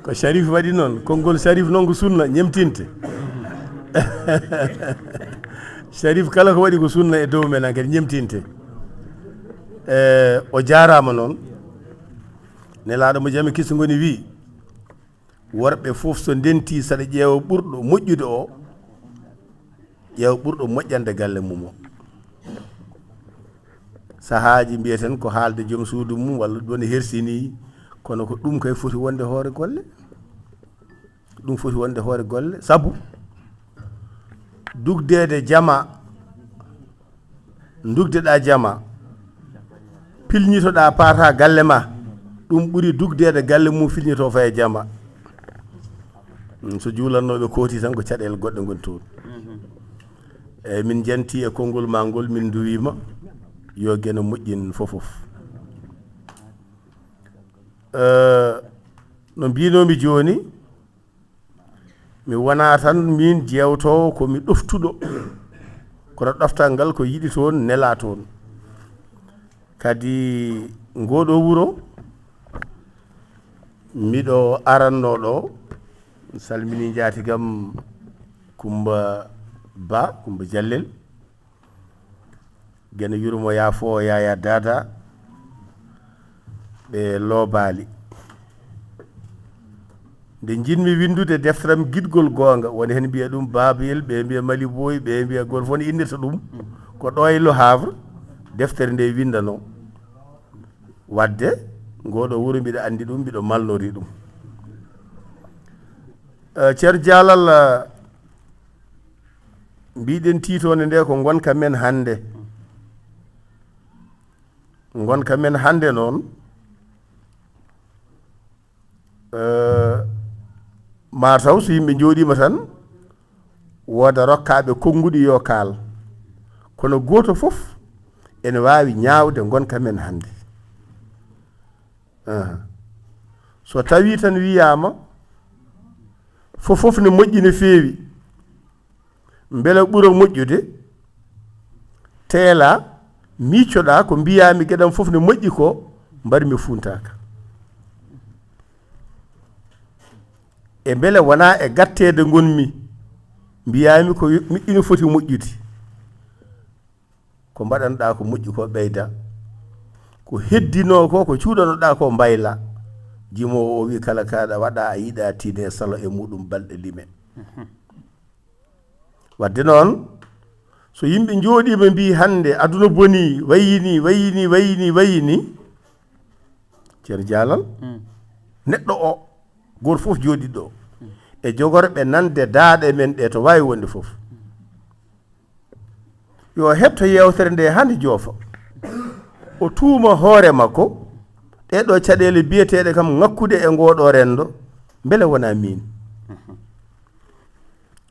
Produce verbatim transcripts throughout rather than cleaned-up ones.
Ko Sharif waɗi noon, konngol Sharif noon ko sunna, ñemtinte. Sharif kala ko waɗi ko sunna e dow men, han kadi ñemtinte. E, o jaaraama noon. Nelaaɗo mo jam e kiso ngoni wii, worɓe fof so ndentii, saɗa ƴeewa ɓurɗo moƴƴude o, ƴeewa ɓurɗo moƴƴande galle mum o. Sahaaji mbiyeten ko haalde joom suudu mum walla ɗum ne hersini, kono ko ɗum kay foti wonde hoore golle. Ɗum foti wonde hoore golle, sabu dugdeede jama, dugdeɗaa jama, pilñitoɗaa paata galle ma, ɗum ɓuri dugdeede galle mum filñitoo faya jama. Mm, so juulannooɓe kooti tan ko caɗeele goɗɗe ngoni toon. Eyyi, min njanti e konngol ma ngol, min nduwiima yo Geno moƴƴin fof fof. Eh, no mbiinoomi jooni, mi wonaa tan miin jeewtoowo ko mi ɗoftuɗo, kono ɗoftal ngal ko yiɗi toon, nelaa toon. Kadi ngooɗoo wuro, miɗo arannoo ɗo, mi salminii njaatigam Kummba Ba, Kummba Jallel. Geno yurmo yaafo Yaya Dada, ɓe loobaali. Nde njiɗmi winndude defteram Giɗgol Goonga, woni heen mbiya ɗum Babayel, ɓe mbiya Mali Boy, ɓe mbiya gol fof ne innirta ɗum. Ko ɗo e Le Havre, deftere nde winndanoo. Waɗde, ngooɗo wuro mbiɗo anndi ɗum, mbiɗo malnori ɗum. Eh, Ceerno Jalal, eh, mbiɗen tiitoonde nde ko ngonka men hannde. Ngonka men hannde noon, eh, ma taw so yimɓe njooɗiima tan, wooda rokkaaɓe konnguɗi yo kaal. Kono gooto fof ene waawi ñaawde ngonka men hannde. Aha. So tawii tan wiyaama, fof fof ne moƴƴi, ne feewi, mbela ɓura moƴƴude, teelaa, miiccoɗaa ko mbiyaami geɗam fof ne moƴƴi ko, mbar mi fuuntaaka. E mbele wonaa e gatteede ngonmi, mbiyaami ko mi, ina foti moƴƴude. Ko mbaɗanoɗaa ko moƴƴi ko ɓeyda, ko heddinoo ko, ko cuuɗanoɗaa ko mbayla. Jimoowo o wi kala kaɗa waɗa a yiɗa tiine salo e muɗum balɗe lime. Wadde noon, so yimɓe njooɗiima mbi hannde aduna boni, wayini, wayini, wayini, wayini, Ceerno Jalal, neɗɗo o, gooto fof jooɗiɗo o, e jogorɓe nande daaɗe men ɗe to waawi wonde fof. Yo heɓto yeewtere nde hannde joofa. O tuuma hoore makko, ɗee ɗoo caɗeele biyeteeɗe kam ŋakkude e ngoo ɗoo renndo, mbele wonaa miin?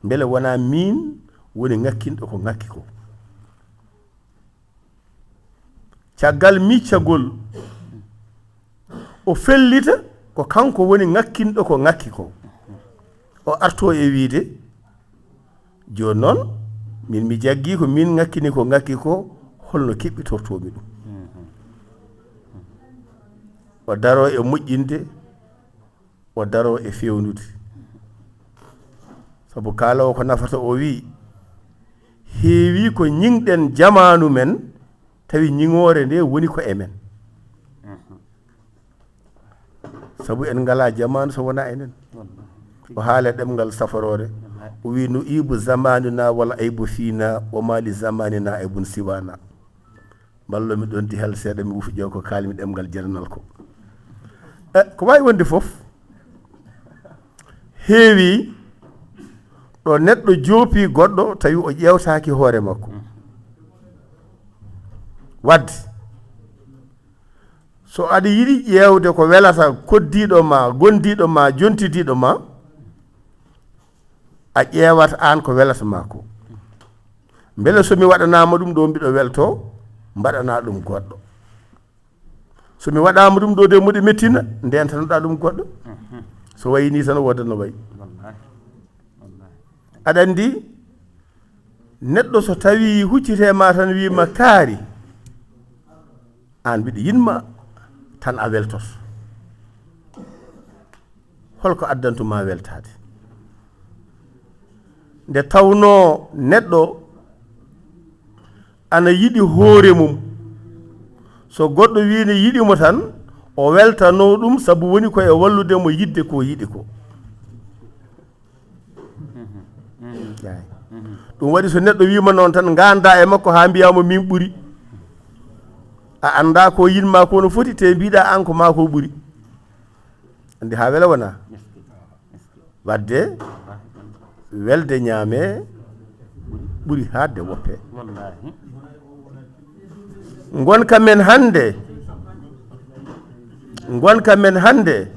Mbele wonaa miin woni ŋakkinɗo ko ŋakki ko? Caggal miccagol, o fellita ko kanko woni ŋakkinɗo ko ŋakki ko. O arto e wiide, jooni noon, min mi jaggii ko min ŋakkini ko ŋakki ko, holno keɓɓitortoomi ɗum? O daro e moƴƴinde, o daro e feewnude. Sabu kaaloowo ko nafata o wii, heewii ko ñiŋɗen jamaanu men, tawi ñiŋoore nde woni ko e men. Sabu en ngalaa jamaanu so wonaa enen. O haala ɗemngal saforoore. O wii, "No ibu zamanina wala aibu fina, wa ma li zamanina aibun siwana." Mballo mi ɗon di hel seeɗa, mi wufi ƴeew ko kaalmi ɗemngal jernal ko. E, ko waawi wonde fof, heewi ɗo neɗɗo joopi goɗɗo tawi o ƴeewtaaki hoore makko. Wadde, so aɗa yiɗi ƴeewde ko welata koddiiɗo ma, gondiiɗo ma, jontidiiɗo ma, a ƴeewat aan ko welata ma ko. Mbele so mi waɗanaama ɗum ɗo mbiɗo welto, mbaɗana ɗum goɗɗo. So mi waɗaama ɗum ɗo de muɗe mettina, ndentanoɗa ɗum goɗɗo. So wayi ni tan, wooda no wayi. Aɗa anndi, neɗɗo so tawi huccite ma tan wiima kaari, aan mbiɗa yiɗma tan a weltoto. Holko addantu ma weltaade? Nde tawnoo neɗɗo ana yiɗi hoore mum, so goɗɗo wii ne yiɗi mo tan, o weltanoo ɗum sabu woni ko e wallude mo yiɗde ko yiɗi ko. Eey. Ɗum waɗi so neɗɗo wiima noon tan, ngaandaa e makko haa mbiyaa mo miin ɓuri. A anndaa ko yiɗ maa ko no foti, te mbiɗaa aan ko maa ko ɓuri. Anndi haa wela wonaa? Wadde welde ñaame ɓuri haadde woppe. Wallaahi. Ngonka men hannde, ngonka men hannde,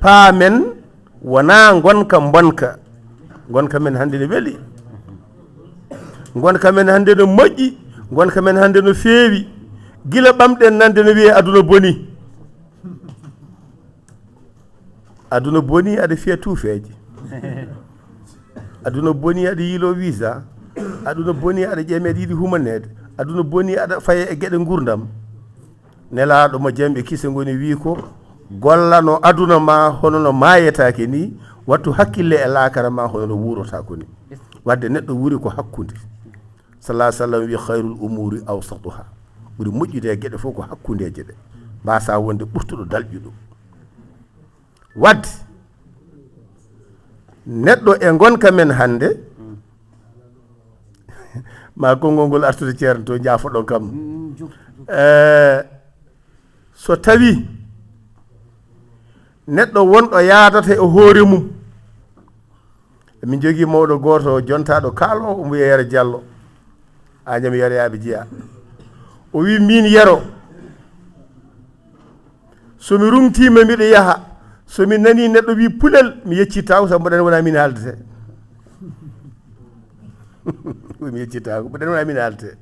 paamen wonaa ngonka mbonka. Ngonka men hannde ne weli. Ngonka men hannde no moƴƴi. Ngonka men hannde no feewi. Gila ɓamɗen nande no wiyee aduna boni. Aduna boni aɗa fiya tuufeeje. Aduna boni aɗa yiilo visa. Aduna boni aɗa ƴeeme aɗa yiɗi humaneede. Aduna boni aɗa faye e geɗe nguurndam. Nelaaɗo mo jam e kise ngoni wii ko, gollano aduna ma hono no maayetaake ni, wattu hakkille e laakara ma hono no wuurotaako ni. Wadde neɗɗo wuuri ko hakkunde. Sallallahu alaihi wasallam wi, "Khairul umuri awsatuha." Ɓuri moƴƴude e geɗe fof ko hakkundeeje ɗe. Mbasa wonde ɓurtuɗo dalƴuɗo. Wadde neɗɗo e ngonka men hannde, ma konngol ngol artude ceerno to, njaafoɗon kam. Eh, so tawi neɗɗo wonɗo yaadata e hoore mum, min jogii mawɗo gooto jontaaɗo kaalo, omo wiyee Yero Jallo, Añam Yero Yaaɓe Jeyaa. O wii, "Miin Yero, so mi ruŋtiima miɗo yaha, so mi nanii neɗɗo wii pulel, mi yeccittaako, sabu mboɗo anndi wonaa miin haaldetee." Mi yeccittaako, mboɗo anndi wonaa miin haaldetee.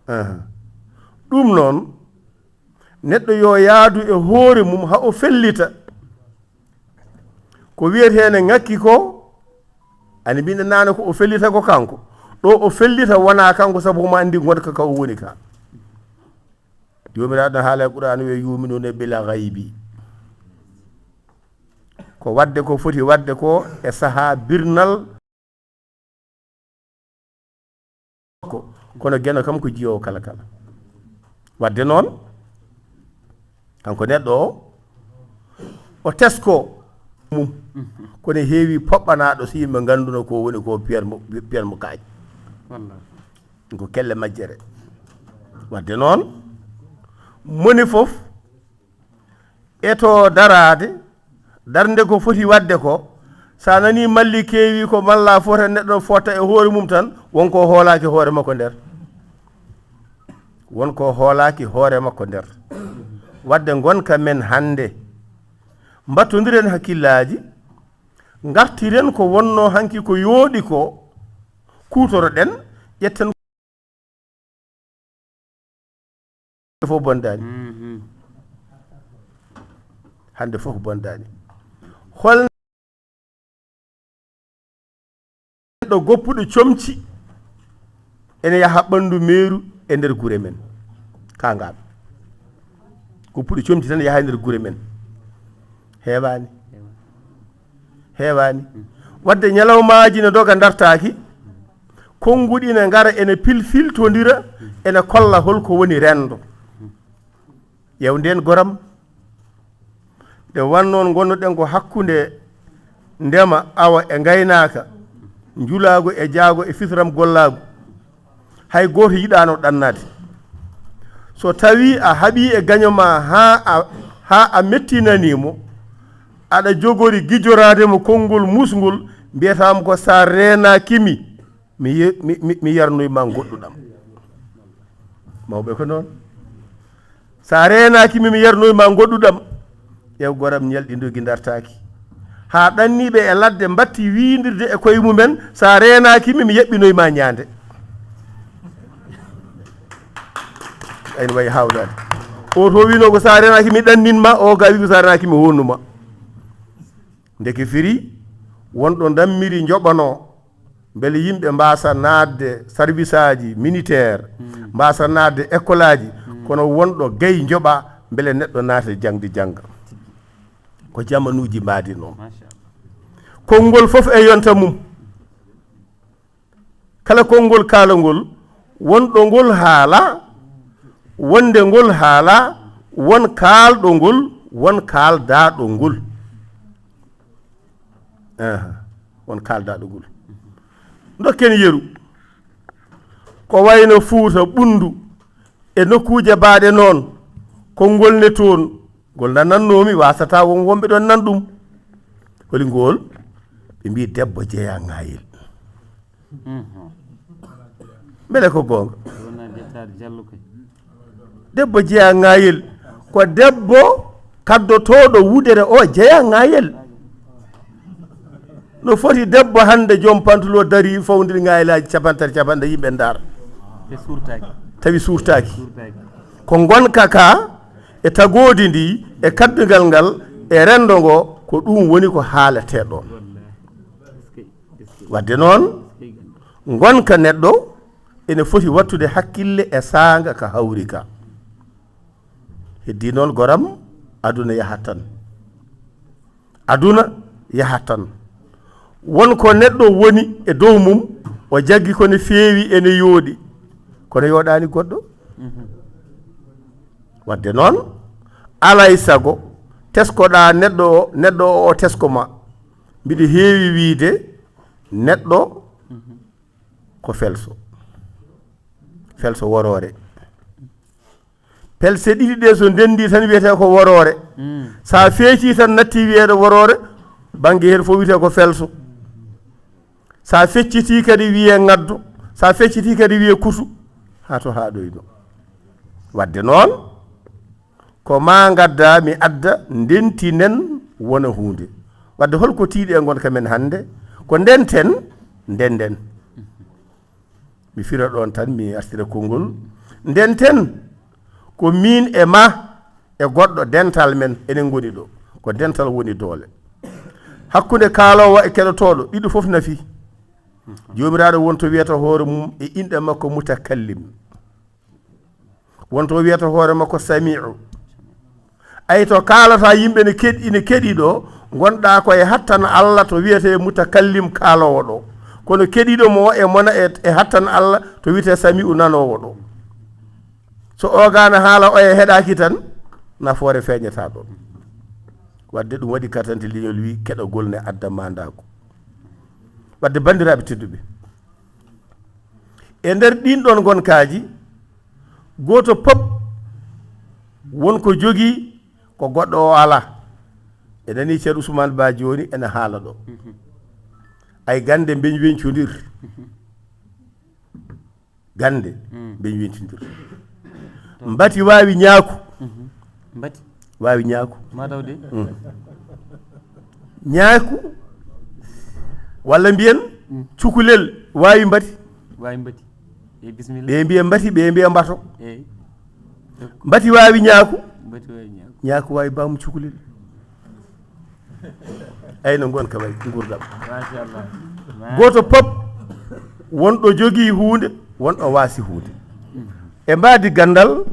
Aha. Ɗum noon, neɗɗo yo yaadu e hoore mum haa o fellita. Ko wiyetee ne ŋakki ko, ani mbiɗa naane ko o fellita ko kanko. Ɗo o fellita wonaa kanko sabu omo anndi ngonka ka o woni ka. Joomiraaɗo no haala e Qur'aana wiya, "Yu'minuuna bil ghaybi." Ko waɗde ko foti waɗde ko e sahaa birnal. Ko, kono Geno kam ko jiyoowo kala kala. Wadde noon, kanko neɗɗo o, o tesko mum. Kono heewi poɓɓanaaɗo so yimɓe ngannduno ko woni ko piyat mo, piyat mo kaaƴ. Wallaahi. Ko kelle majjere. Wadde noon, moni fof eto daraade, darnde ko foti waɗde ko, so a nanii malli keewi ko malla fota neɗɗo fota e hoore mum tan, won ko hoolaaki hoore makko nder. Won ko hoolaaki hoore makko nder. Wadde ngonka men hannde, mbattondiren hakkillaaji, ngartiren ko wonnoo hanki ko yooɗi ko, kuutoroɗen, ƴetten fof bondaani. Mhm. Hannde fof bondaani. Hol neɗɗo goppuɗo comci ene yaha ɓanndu meeru e nder gure men? Kaangaaɓe. Goppuɗo comci tan yaha e nder gure men. Heewaani. Heewaani. Wadde ñalawmaaji ne doga ndartaaki, konnguɗi ne ngara ene pilfiltondira, ene kolla holko woni renndo. Ƴeew ndeen goram. Nde wannoon ngonnoɗen ko hakkunde ndema, awa e ngaynaaka, njulaagu e jaago e fitram gollaagu. Hay gooto yiɗaano ɗannaade. So tawii a haɓii e gaño ma haa a, haa a mettinanii mo, aɗa jogori gijoraade mo konngol muusngol, mbiyataa mo ko, "So a reenaaki mi, mi ye-, mi, mi, mi yarnoy ma ngoɗɗuɗam." Mawɓe ko noon. "So a reenaaki mi, mi yarnoy ma ngoɗɗuɗam." Ƴeew goram ñalɗi ndogi ndartaaki. Haa ɗanniiɓe e ladde mbatti wiindirde e koye mumen, "So a reenaaki mi, mi yaɓɓinoy ma ñaande." Ayno wayi haawdaade. O to wiino ko, "So a reenaaki mi ɗannin ma," o ga wi ko, "So a reenaaki mi honnu ma." Ndeke firi wonɗo ndammiri njoɓanoo. Mbele yimɓe mbaasa naatde sarwisaaji militaire, mbaasa naatde ekkolaaji, kono wonɗo gay njoɓa mbele neɗɗo naata jaŋde jannga. Ko jamanuuji mbaadi noon. Konngol fof e yonta mum. Kala konngol kaalangol, won ɗo ngol haala, wonde ngol haala, won kaalɗo ngol, won kaaldaaɗo ngol. Aha, won kaaldaaɗo ngol. Ndokken yeru. Ko wayno Fuuta, Ɓunndu, e nokkuuje baaɗe noon, konngol ne toon, ngol nanannoomi, wasata won wonɓe ɗon nan ɗum. Holi ngool? Ɓe mbii debbo jeyaa ŋaayel. Mbele ko goonga? Debbo jeyaa ŋaayel. Ko debbo kaddotooɗo wudere o jeyaa ŋaayel. No foti debbo hannde joom pantulo darii fawndiri ŋaayelaaji capanɗe tati, capanɗe, yimɓe ndaara. Tawi suurtaaki. Ko ngonka ka e tagoodi ndi, e kaddungal ngal, e renndo ngo, ko ɗum woni ko haaletee ɗoon. Wadde noon, ngonka neɗɗo ene foti wattude hakkille e saanga ka hawri ka. Heddii noon, goram, aduna yahat tan. Aduna yahat tan. Won ko neɗɗo woni e dow mum, o jaggi ko ne feewi, ene yooɗi, kono yooɗaani goɗɗo. Wadde noon, alaa e sago, teskoɗaa neɗɗo o, neɗɗo o, o tesko ma. Mbiɗo heewi wiyde neɗɗo ko felso. Felso woroore. Pelse ɗiɗi ɗe so ndenndi tan wiyetee ko woroore. Sa feeci tan natti wiyeede woroore, bannge heen fof wiyetee ko felso. Sa fecciti kadi wiyee ngaddo, sa fecciti kadi wiyee kusu, haa to haaɗoyno. Wadde noon, ko ma ngadda mi adda, ndentinen wona huunde. Wadde holko tiiɗi e ngonka men hannde? Ko ndenten, ndenden. Mi fira ɗoon tan, mi artira konngol. Ndenten, ko miin e ma e goɗɗo, dental men, enen ngoni ɗo. Ko dental woni doole. Hakkunde kaaloowo e keɗotooɗo, ɗiɗo fof nafi. Joomiraaɗo won to wiyata hoore mum e inɗe makko mutakallim. Won to wiyata hoore makko sami'u. Ay to kaalata yimɓe ne keɗ-, ine keɗi ɗo, ngonɗa ko e hattan Allah to wiyete mutakallim kaaloowo ɗo. Kono keɗiɗo mo e mona e, e hattan Allah to wiyete sami'u nanoowo ɗo. So oga na haala oya heɗaki tan, nafoore feeñata ɗon. Wadde ɗum waɗi katante leñol wi keɗagol ne adda mandaako. Wadde banndiraaɓe tedduɓe, e nder ɗin ɗon ngonkaaji, gooto pop won ko jogii ko goɗɗo o alaa. E nani Ceerno Ousmane Ba jooni ene haala ɗo. Ay gannde mbeñ weñcodir. Gannde mbeñ weñcodir. Mbati waawi ñaaku. Mbati. Waawi ñaaku. Ma daw de. Ñaaku. Walla mbiyen cukalel waawi mbati. Waawi mbati. Eyi, bisimilla. Ɓe mbiya mbati, ɓe mbiya mbato. Eyi. Mbati waawi ñaaku. Mbati waawi ñaaku. Ñaaku waawi baamu cukalel. Ay no ngonka way nguurndam. Machallah. Gooto pop wonɗo jogii huunde, wonɗo waasi huunde. E mbaadi ganndal,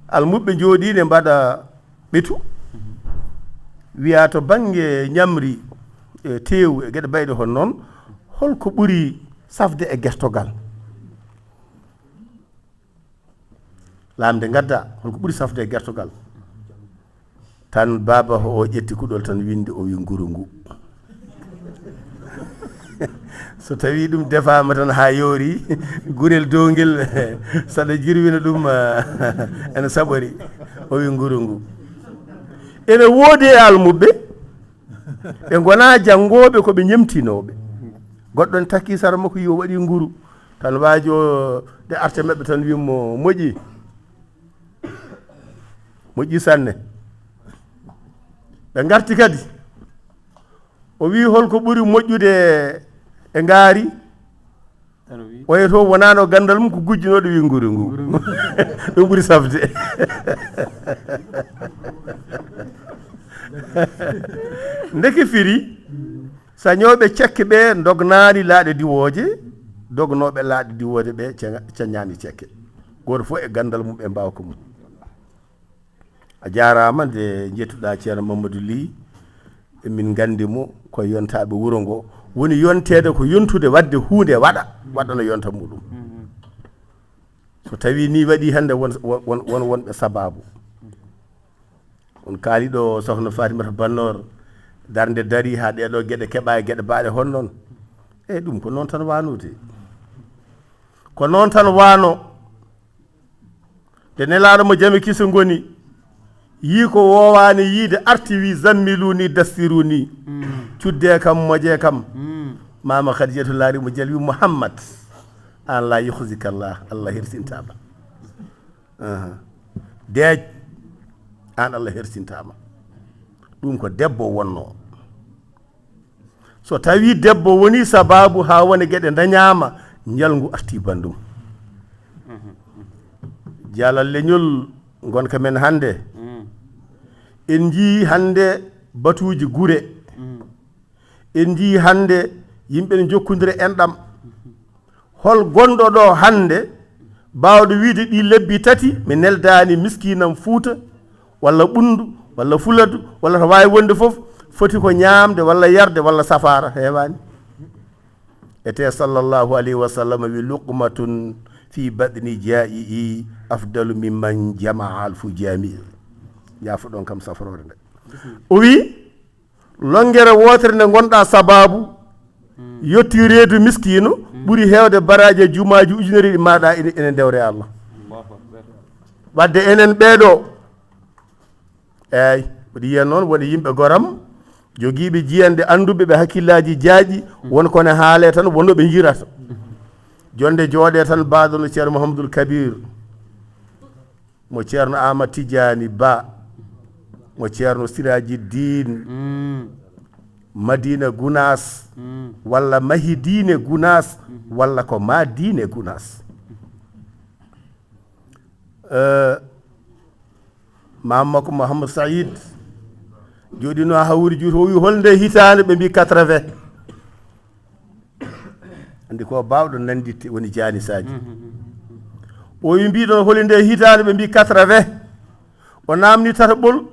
almuɓɓe njooɗii ne mbaɗa ɓetu. Wiyaa to bannge ñamri, e teewu, e geɗe bayɗe hon noon, holko ɓuri safde e gertogal? Lamnde ngadda, holko ɓuri safde e gertogal? Tan baaba o ƴetti kuɗol tan windi, o wi nguru ngu. So tawi ɗum defaama tan haa yoori, gurel downgel, saɗa jirwina ɗum, ene saɓori, o wi nguru ngu. Ene woodi e almuɓɓe, ɓe ngona janngooɓe, ko ɓe ñemtinooɓe. Goɗɗo ne takki sara makko, yo waɗi nguru. Tan waajo de arte maɓɓe tan wi mo, moƴƴi. Moƴƴi sanne. Ɓe ngarti kadi. O wi, holko ɓuri moƴƴude e ngaari? Tan o wi. Oya to wonano ganndal mum, ko gujjunooɗo wi nguru ngu. Nguru ngu. Ɗum ɓuri safde. Ndeke firi, sañooɓe cekke ɓe ndognaani laaɗe diwooje, dognooɓe laaɗe diwooje ɓe ce-, cañaani cekke. Gooto fof e ganndal mum e mbaawka mum. A jaaraama nde njettuɗaa Ceerno Mamadou Ly. Emin nganndi mo ko yontaaɓe wuro ngo. Woni yonteede ko yontude waɗde huunde waɗa, waɗana yonta muɗum. So tawi ni waɗi hannde won, won, won, wonɓe sababu. On kaali ɗo sohna Fatimata Bannor, darnde dari haa ɗee ɗo geɗe keɓa e geɗe baaɗe hon noon. Eyi ɗum ko noon tan waano de. Ko noon tan waano. Nde nelaaɗo mo jame kiso ngoni, yii ko woowaani yiide, arti wi: "Zammiluni, dassiruni." Cuddee kam, mojee kam. Mama Khadijatu laari mo jali wi: "Muhammad, an la yukhzika Allah, Allah hersintaama." Aha. Deej, an Allah hersintaama. Ɗum ko debbo wonno. So tawi debbo woni sababu haa wone geɗe dañaama, njalngu arti banndum. Jaalal leñol ngonka men hannde. En njii hannde batuuji gure. En njii hannde yimɓe ne njokkondira enɗam. Hol gonɗo ɗo hannde baawɗo wiide ɗi lebbi tati mi neldaani miskinam Fuuta, walla Ɓunndu, walla Fuladu, walla to waawi wonde fof, foti ko ñaamde, walla yarde, walla safaara? Heewaani. Ete sallallahu alayhi wa sallam wi: "Luqmatun fi batni jaa'i afdalu mimman jamaa alfu jaami." Yaafo ɗon kam safroore nde. O wi, longere wootere nde ngonɗa sababu yotti reedu miskiino, ɓuri heewde baraaji e jumaaji ujunere ɗi maaɗa ene, ene ndewre Allah. Wadde enen ɓeeɗo, eey, mboɗo yiya noon woni yimɓe goram, jogiiɓe jiyanɗe, annduɓe ɓe hakkillaaji jaaƴi, won ko ne haale tan, wonno ɓe njirata. Jonde jooɗe tan, baaɗo no Ceerno Mouhamadoul Kabir, mo Ceerno Aamad Tijaani Ba, mo Ceerno Siraaji Diin, Madiina Gunaas, walla Mahi Diine Gunaas, walla ko Ma Diine Gunaas. Eh, Maam makko Mouhamadou Saïd jooɗino haa wuuri juuti, o wi: "Hol nde hitaande?" Ɓe mbi: "Quatre-vingts." Anndi ko baawɗo nanndi te-, woni jaanisaaji. O wi: "Mbiɗon holi nde hitaande?" Ɓe mbi: "Quatre-vingts." O naamni tataɓol,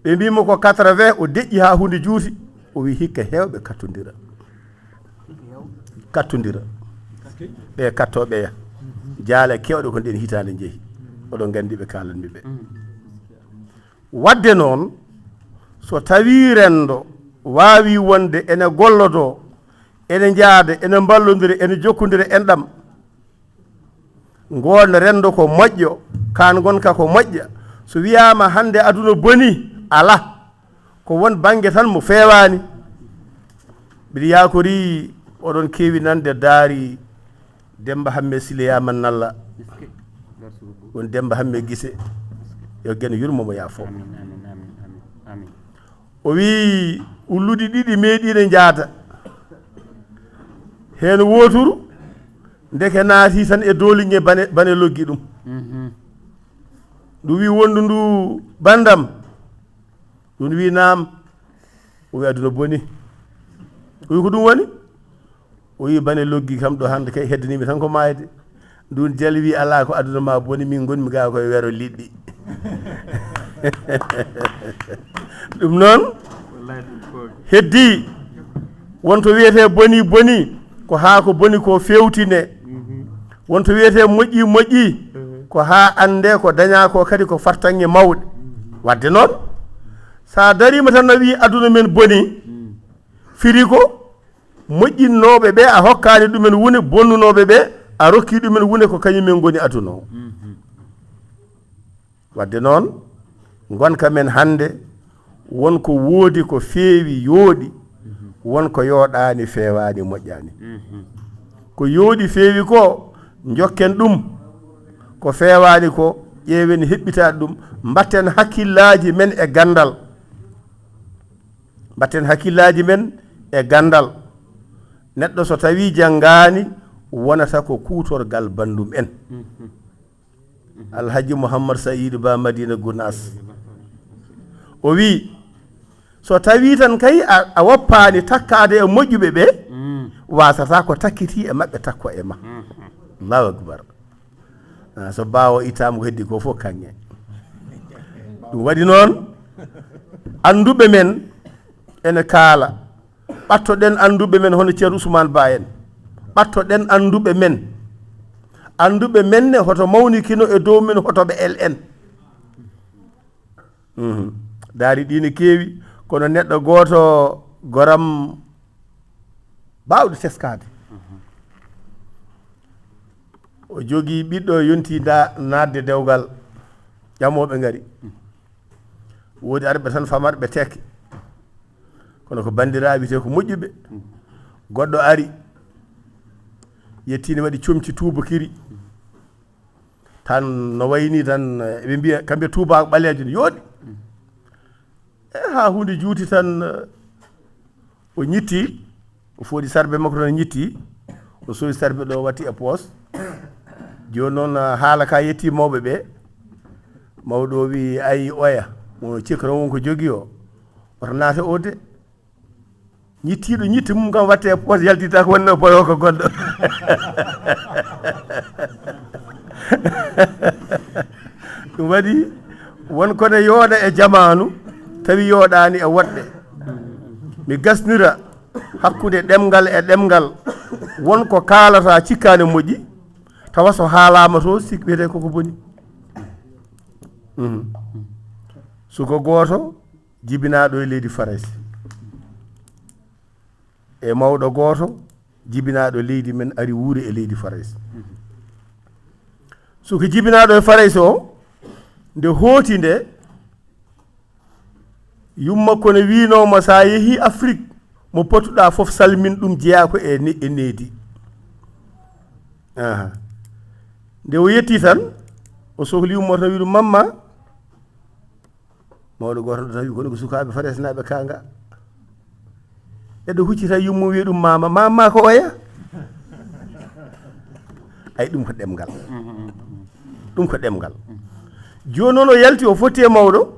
ɓe mbi mo ko quatre-vingts, o deƴƴi haa huunde juuti. O wi: "Hikka heewɓe kattondira. Kattondira." Ɓe kattooɓe ya. Jaale keewɗe ko nden hitaande njehi. Oɗon nganndi ɓe kaalanmi ɓe. Wadde noon, so tawii renndo waawi wonde ene gollodoo, ene njaada, ene mballondira, ene jokkondira enɗam, ngoon renndo ko moƴƴo, kaan ngonka ko moƴƴa. So wiyaama hannde aduna boni, alaa. Ko won bannge tan mo feewaani. Mbiɗa yaakori oɗon keewi nande daari Demba Hamme Sile Yaaman Nalla. Won Demba Hamme Gise. Yo Geno yurmo mo yaafo. Amin, amin, amin, amin, amin. O wi ulluɗi ɗiɗi meeɗiino njaata. Heen wooturu ndeke naati tan e dooliŋŋe bane, bane loggi ɗum. Mhm. Ɗum wi wondu ndu bandam. Ɗum wi naam. O wi aduna boni. O wi ko ɗum woni? O wi bane loggi kam ɗo hannde kay heddaniimi tan ko maayde. Ndun jali wi alaa ko aduna ma boni, min ngonmi ga koye wero liɗɗi. Ɗum noon, wallahi ɗum ko heddi wonto wiyetee boni boni, ko haa ko boni ko fewtine. Mhm. Wonto wiyetee moƴƴi moƴƴi, mhm, ko haa annde ko dañaa ko kadi ko fartaŋŋe mawɗe. Mhm. Wadde noon, so a dariima tan a wi aduna men boni, mhm, firi ko moƴƴinnooɓe ɓe a hokkaani ɗumen wune, bonnunooɓe ɓe a rokki ɗumen wune, ko kañum men ngoni aduna o. Mhm. Wadde noon, ngonka men hannde, won ko woodi ko feewi yooɗi, won ko yooɗaani feewaani moƴƴaani. Mhm. Ko yooɗi feewi ko, njokken ɗum, ko feewaani ko, ƴeewen heɓɓitaade ɗum, mbatten hakkillaaji men e ganndal. Mbatten hakkillaaji men e ganndal. Neɗɗo so tawii janngaani, wonata ko kuutorgal banndum en. Mhm. Alhaji Mouhammad Saïd Ba Madina Gounass. O wi, so tawii tan kay a, a woppaani takkaade e moƴƴuɓe ɓe, mm, wasata ko takkiti e maɓɓe takko e ma. Mhm. Allahu Akbar. Ah, so baawo ittaama ko heddi ko fof kaŋŋe. Ɗum waɗi noon, annduɓe men, ene kaala. Ɓattoɗen annduɓe men hono Ceerno Ousmane Ba en. Ɓattoɗen annduɓe men. Annduɓe men ne hoto mawnikino e dow men, hoto ɓe el en. Mhm. Daari ɗi ne keewi, kono neɗɗo gooto goram baawɗo teskaade. O jogii ɓiɗɗo yontii nda-, naatde dewgal, ƴamooɓe ngari. Woodi arɓe tan famarɓe tekke. Kono ko banndiraaɓe te ko moƴƴuɓe. Goɗɗo ari, yettii ne waɗi comci tuubakiri. Tan no wayni tan, eh, ɓe mbiya, kamɓe tuubaako ɓaleejo ne yooɗi. E haa huunde juuti tan, eh, o ñitti, o fooɗi sarbe makko tan, o ñitti, o sowi sarbe ɗo, watti e poos. Jooni noon, eh, haala ka yetti mawɓe ɓe. Mawɗo o wi, "Ay, oya, mo cikka noon won ko jogii o, oto naata o de." Ñittiiɗo ñitte mum kam watte e poos, yaltita ko wonno boyo ko goɗɗo. Ɗum waɗi won ko ne yooɗa e jamaanu, tawi yooɗaani e woɗɓe. Mi gasnira hakkunde ɗemngal e ɗemngal. Won ko kaalata cikkaani moƴƴi, tawa so haalaama to, sik wiyete koko boni. Mhm. Suko gooto jibinaaɗo e leydi Farayse, e mawɗo gooto jibinaaɗo leydi men ari wuuri e leydi Farayse. Suka jibinaaɗo e Farayse o, nde hooti nde, yumma kono wiinoo mo, "So a yehii Afrik, mo potuɗaa fof, salmin ɗum, jeyaa ko e ne-, e needi." Aha. Nde o yettii tan, o sohli yumma tan, wi ɗum, "Mamma." Mawɗo gooto ɗo tawi kono ko sukaaɓe Faresenaaɓe kaanga. Eɗo huccita yumma wiya ɗum, "Mama, mama ko oya?" Ay, ɗum ko ɗemngal. Ɗum ko ɗemngal. Jooni noon o yalti, o fotti e mawɗo.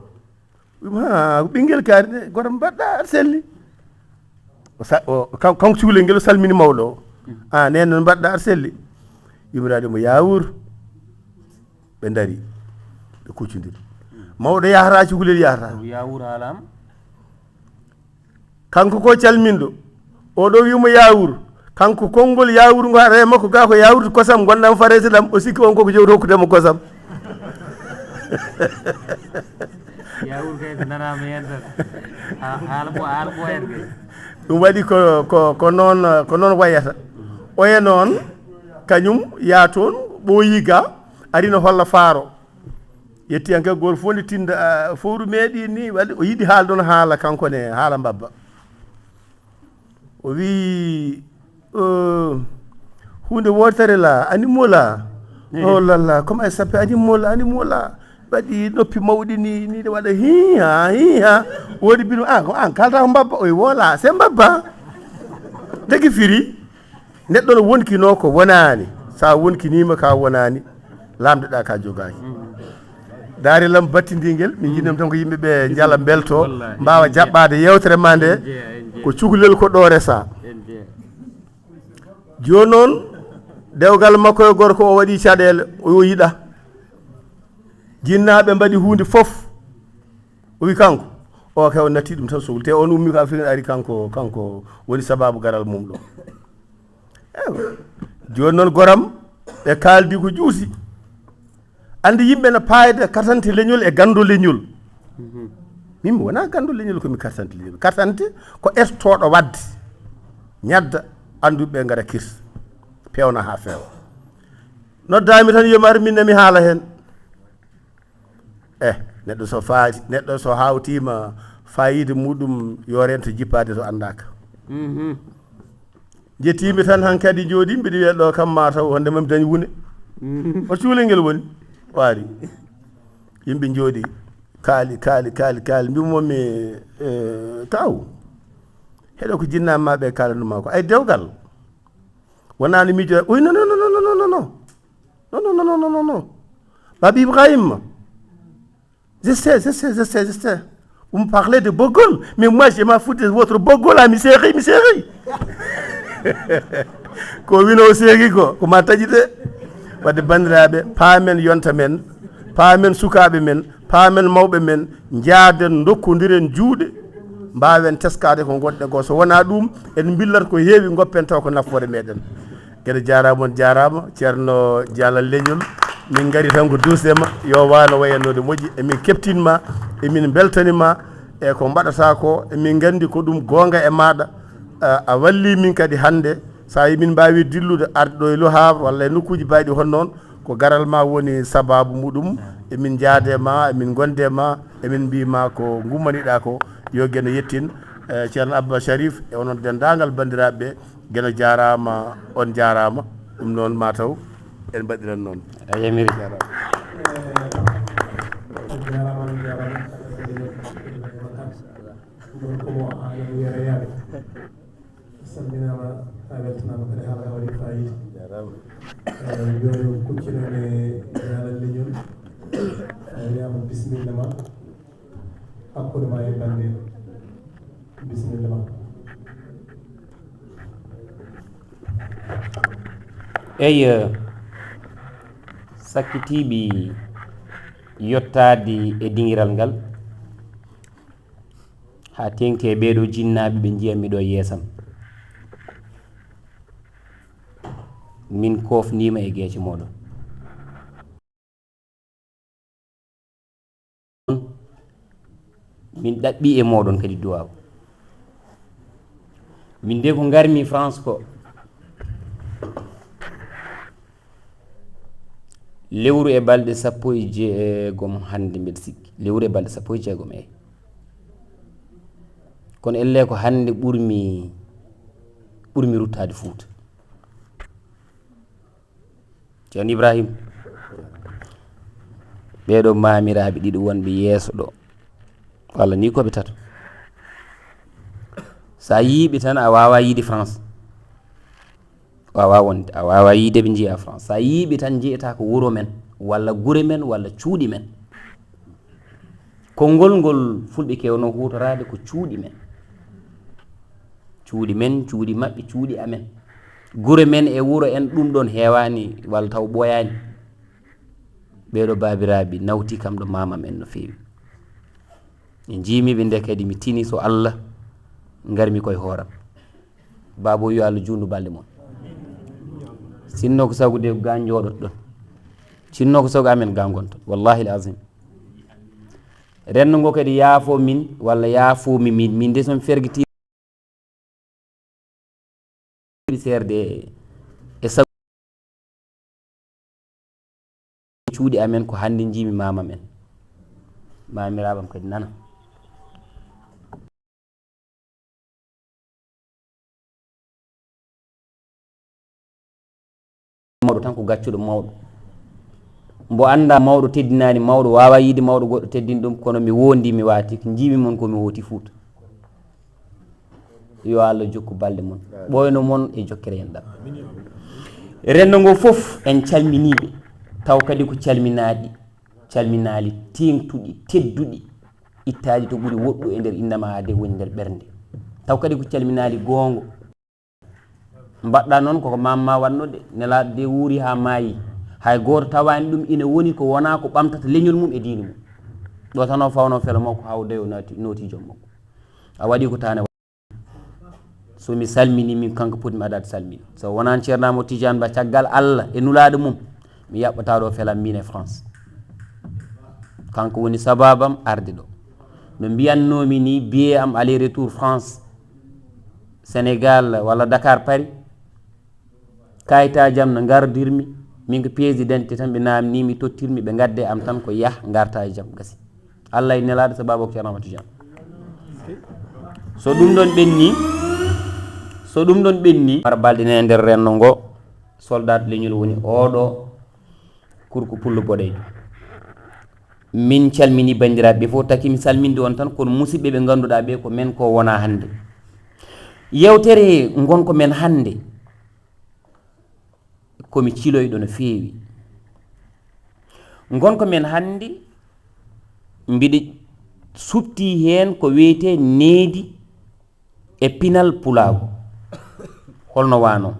Wima, "Ha, ko ɓinngel kaari de, goto mbaɗɗa aɗa selli." O sa-, o, kan-, kanko cukalel ngel o salmini mawɗo o. "A, neen noon mbaɗɗa aɗa selli." Yumiraade mo, "Yaawur." Ɓe ndari, ɓe kuccondiri. Mawɗo yahata, cukalel yahata. Ko yaawur haalaama? Kanko ko calminɗo. Oɗo wi'imo yaawur. Kanko konngol yaawur ngo haɗa e makko, ga ko yaawurtu kosam, ngonɗam Farayse ɗam, o sikki on koko jowti hokkudemo kosam. Yaawur kay so nanaama heen tan. Ha-, haala ɓo-, haala ɓooyata kay. Ɗum waɗi ko, ko, ko noon, ko noon wayata. Oya noon, kañum yaa toon, ɓooyi ga, ari no holla faaro. Yetti an kay, gooto fof nde tinda, ah, fowru meeɗi ni, waɗi, o yiɗi haalde on haala, kanko ne, haala mbabba. O wi, "Oh, huunde wootere la, animaux la." Eh. "Oh là là, comment elle s'appelle? Animaux la, animaux la." Waɗi noppi mawɗi ni, ni ɗe waɗa hii ha, hii ha. Woodi bino, "Ah, ko an kalata ko mbabba?" O wi, "Voilà, c'est mbabba." Ndeke firi? Neɗɗo no wonkinoo ko wonaani. So a wonkiniima ka wonaani, laamdoɗaa ka jogaaki. Daari lam battindingel, min njiɗnoo tan ko yimɓe ɓe njala mbelto, wallahi, mbaawa jaɓɓaade yeewtere ma nde. Ko cukalel ko ɗo resa. Jooni noon, dewgal makko e gorko o waɗi caɗeele, o yiɗa. Jinnaaɓe mbaɗi huunde fof. O wi kanko, o kay o natti ɗum tan sowli. Te on ummi ko Afrik, ari kanko, kanko woni sababu garal mum ɗo. Ewa. Jooni noon goram, ɓe kaaldi ko juuti. Anndi yimɓe no paayda katante leñol e ganndo leñol. Mhm. Min mi wonaa ganndo leñol, ko mi katante leñol. Katante ko estooɗo waɗde. Ñadda, annduɓe ɓe ngara kirsa. Peewna haa feewa. Noddaami tan yo mi ar, min ne mi haala heen. Eh, neɗɗo so faati, neɗɗo so hawtiima, faayiida muɗum yo rento jippaade to anndaaka. Mhm. Njettiimi tan hankadi, njooɗi mbiɗa wiya ɗo kam ma taw wonde mami dañ wune. Mhm. O cuulel ngel woni, waari. Yimɓe njooɗi, kaali, kaali, kaali, kaali, mbimomi, eh, kaw, heɗo ko jinnaaɓe ma ɓe kaalanuma ko. Ay dewgal. Wonaa no miijo, oui, non, non, non. Non, non, non, non, non, non, non. Babi Ibrahim, je sais, je sais, je sais, je sais. Vous me parlez de Bogol, mais moi, je m'en fous de votre Bogol, ah, mi seeri, mi seeri. Ko wino o seeri ko, ko ma taƴi de. Wadde banndiraaɓe, paamen yonta men, paamen sukaaɓe men, paamen mawɓe men, njaaden, ndokkondiren juuɗe. Mbaawen teskaade ko ngonɗen ko. So wonaa ɗum, en mbillat ko heewi, ngoppen taw ko nafoore meɗen. Geɗe jaaraama, on jaaraama, Ceerno Jaalal Leñol. Min ngari tan ko duusde ma, yo waano wayannoode moƴƴi. Emin keptin ma, emin mbeltani ma e ko mbaɗata ko. Emin nganndi ko ɗum goonga e maaɗa. A, a walli min kadi hannde. So a yi min mbaawi dillude arde ɗo e Le Havre walla e nokkuuji mbayɗi hono noon, ko garal ma woni sabaabu muɗum. Emin njaade ma, emin gonde ma, emin mbii ma ko ngummaniɗaa ko, yo Geno yettin. Eh, Ceerno Abba Sharif e onon denndaangal banndiraaɓe ɓe, Geno jaaraama, on jaaraama. Ɗum noon, mataw en mbaɗiran noon. A yamiri. Jaaraama. Jaaraama, jaaraama. Gorko mo Aadama Yero Yaaɓe. Salminaama, a weltanaama kadi, haala ka waɗi faayiida. Jaaraama. Eh, jooni o kuccinoɗe Jaalal Leñol. A wiyaama bisimilla ma. Hakkunde ma e bannde. Bisimilla ma. Eyi, eh, sakkitiiɓe yottaade e dingiral ngal, haa teŋti e ɓee ɗoo jinnaaɓe ɓe njiyanmi ɗo e yeeso am. Min koofniima e geece mooɗon. Min ɗaɓɓii e mooɗon kadi duwaaw. Min de ko ngarmi France ko lewru e balɗe sappo e jeegom hannde, mbeɗa sikki. Lewru e balɗe sappo e jeegom, eyi. Kono ellee ko hannde ɓurmi, ɓurmi ruttaade Fuuta. Ceerno Ibrahim, ɓee ɗoo maamiraaɓe ɗiɗo wonɓe yeeso ɗo, walla nii ko ɓe tato. So a yii ɓe tan, a waawaa yiide France. Waawaa wonde, a waawaa yiide ɓe njiya France. So a yii ɓe tan, njiyataa ko wuro men, walla gure men, walla cuuɗi men. Konngol ngol Fulɓe keewno huutoraade ko cuuɗi men. Cuuɗi men, cuuɗi maɓɓe, cuuɗi amen. Gure men e wuro en, ɗum ɗoon heewaani, walla taw ɓooyaani. Ɓee ɗoo baabiraaɓe nawti kam ɗo maamam en no feewi. Ɓe njiimi ɓe nde kadi mi tini so Allah ngarmi koye hooram. Baabo yo Allah juundu balɗe mon. Sinno ko sago de ga njooɗoto ɗon. Sinno ko sago amen ga ngonto. Wallahi al azim. Renndo ngo kadi yaafo min, walla yaafo mi min, min de son fergiti seerde e sago cuuɗi amen ko hannde njiimi maamam en. Maamiraaɓam kadi nana. Mawɗo tan ko gaccuɗo mawɗo. Mbo annda mawɗo teddinaani mawɗo, waawa yiide mawɗo goɗɗo teddini ɗum, kono mi wondi, mi waati, ko njiimi mon ko mi hooti Fuuta. Yo Allah jokku balɗe mon, ɓooyno mon e jokkere enɗam. Renndo ngo fof en calminiiɓe, taw kadi ko calminaaɗi, calminaali teeŋtuɗi, tedduɗi, ittaaɗi to ɓuri woɗɗo e nder innama aade woni nder ɓernde. Taw kadi ko calminaali goongo. Mbaɗɗa noon koko maam ma waɗno de, nelaaɗo de wuuri haa maayi. Hay gooto tawaani ɗum ina woni ko wonaa ko ɓamtata leñol mum e diine mum. Ɗo tan o fawno felo makko haa o dañi o naati, nooti joom makko. A waɗi ko taane. So mi salmini, min kanko potmi adaade salmini. So wonaani Ceerno Amadou Tidiane Ba, caggal Allah e nulaaɗo mum, mi yaɓɓataa ɗo felam min e France. Kanko woni sababam arde ɗo. No mbiyannoomi ni, billet am aller retour France, Sénégal, walla Dakar, Paris, kayitaajam no ngardirmi, min ko pièce d'identité tan ɓe naamnii mi, tottirmi, ɓe ngadde am tan ko yah ngarta e jam, gasi. Allah e nelaaɗo, sababu ko Ceerno Amadou Tidiane. So ɗum ɗon ɓenni, so ɗum ɗon ɓenni, mara balɗe ne e nder renndo ngo, soldat leñol woni oɗo kurko pullo boɗeejo. Min calmini banndiraaɓe ɓe fof, taki mi salminde on tan, kono musidɓe ɓe ngannduɗaa ɓe ko men ko wona hannde. Yewtere ngonko men hannde, komi ciloyɗo no feewi. Ngonko men hannde, mbiɗa suɓtii heen ko wiyetee needi e pinal pulaagu. Holno waano?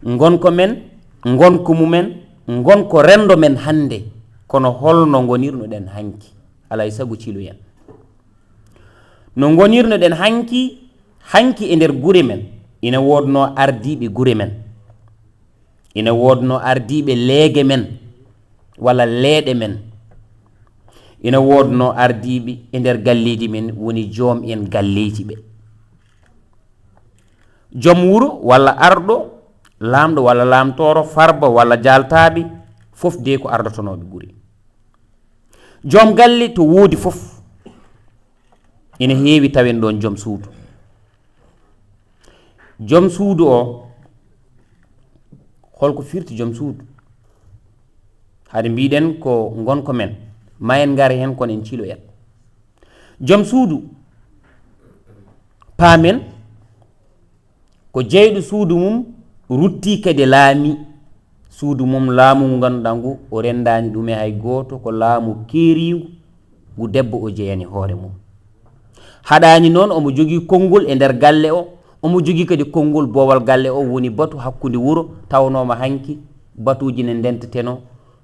Ngonko men, ngonko mumen, ngonko renndo men hannde, kono holno ngonirno-ɗen hanki? Alaa e sago ciloyen. No ngonirno-ɗen hanki, hanki e nder gure men, ina woodnoo ardiiɓe gure men, ina woodnoo ardiiɓe leege men, walla leeɗe men, ina woodnoo ardiiɓe e nder galleeji men, woni joom en galleeji ɓe. Joom wuro walla arɗo, laamɗo walla laamtooro, farba walla jaaltaaɓe, fof de ko ardotonooɓe gure. Joom galle to woodi fof, ina heewi tawen ɗoon joom suudu. Joom suudu o, holko firti joom suudu? Hade mbiɗen ko ngonko men, ma en ngar heen kono en ciloyat. Joom suudu, paamen, ko jeyɗo suudu mum, rutti kadi laami suudu mum, laamu ngu ngannduɗaa ngu o renndaani ɗum e hay gooto, ko laamu keeriingu ngu debbo o jeyani hoore mum. Haɗaani noon omo jogii konngol e nder galle o, omo jogii kadi konngol boowal galle o, woni batu hakkunde wuro, tawnooma hanki batuuji ne ndenteteno,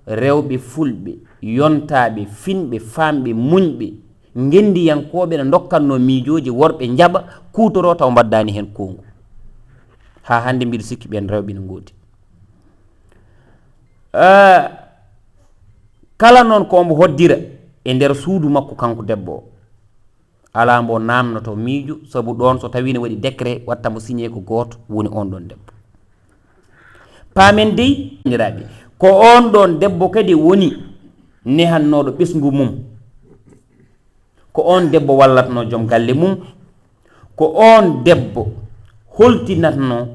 rewɓe fulɓe, yontaaɓe, finɓe, faamɓe, muñɓe, ngenndiyankooɓe ne ndokkatnoo miijooji, worɓe njaɓa, kuutoroo taw mbaddaani heen koongu. Haa hannde mbiɗo sikki ɓeen rewɓe ne ngoodi. Ah, kala noon ko omo hoddira e nder suudu makko kanko debbo o. Alaa mbo naamnoto miijo, sabu ɗoon so tawii ne waɗi décret, watta mo signé ko gooto, woni oon ɗoon debbo. Paamen dey, banndiraaɓe, ko oon ɗoon debbo kadi woni nehannooɗo ɓesngu mum. Ko oon debbo wallatnoo joom galle mum. Ko oon debbo holtinatnoo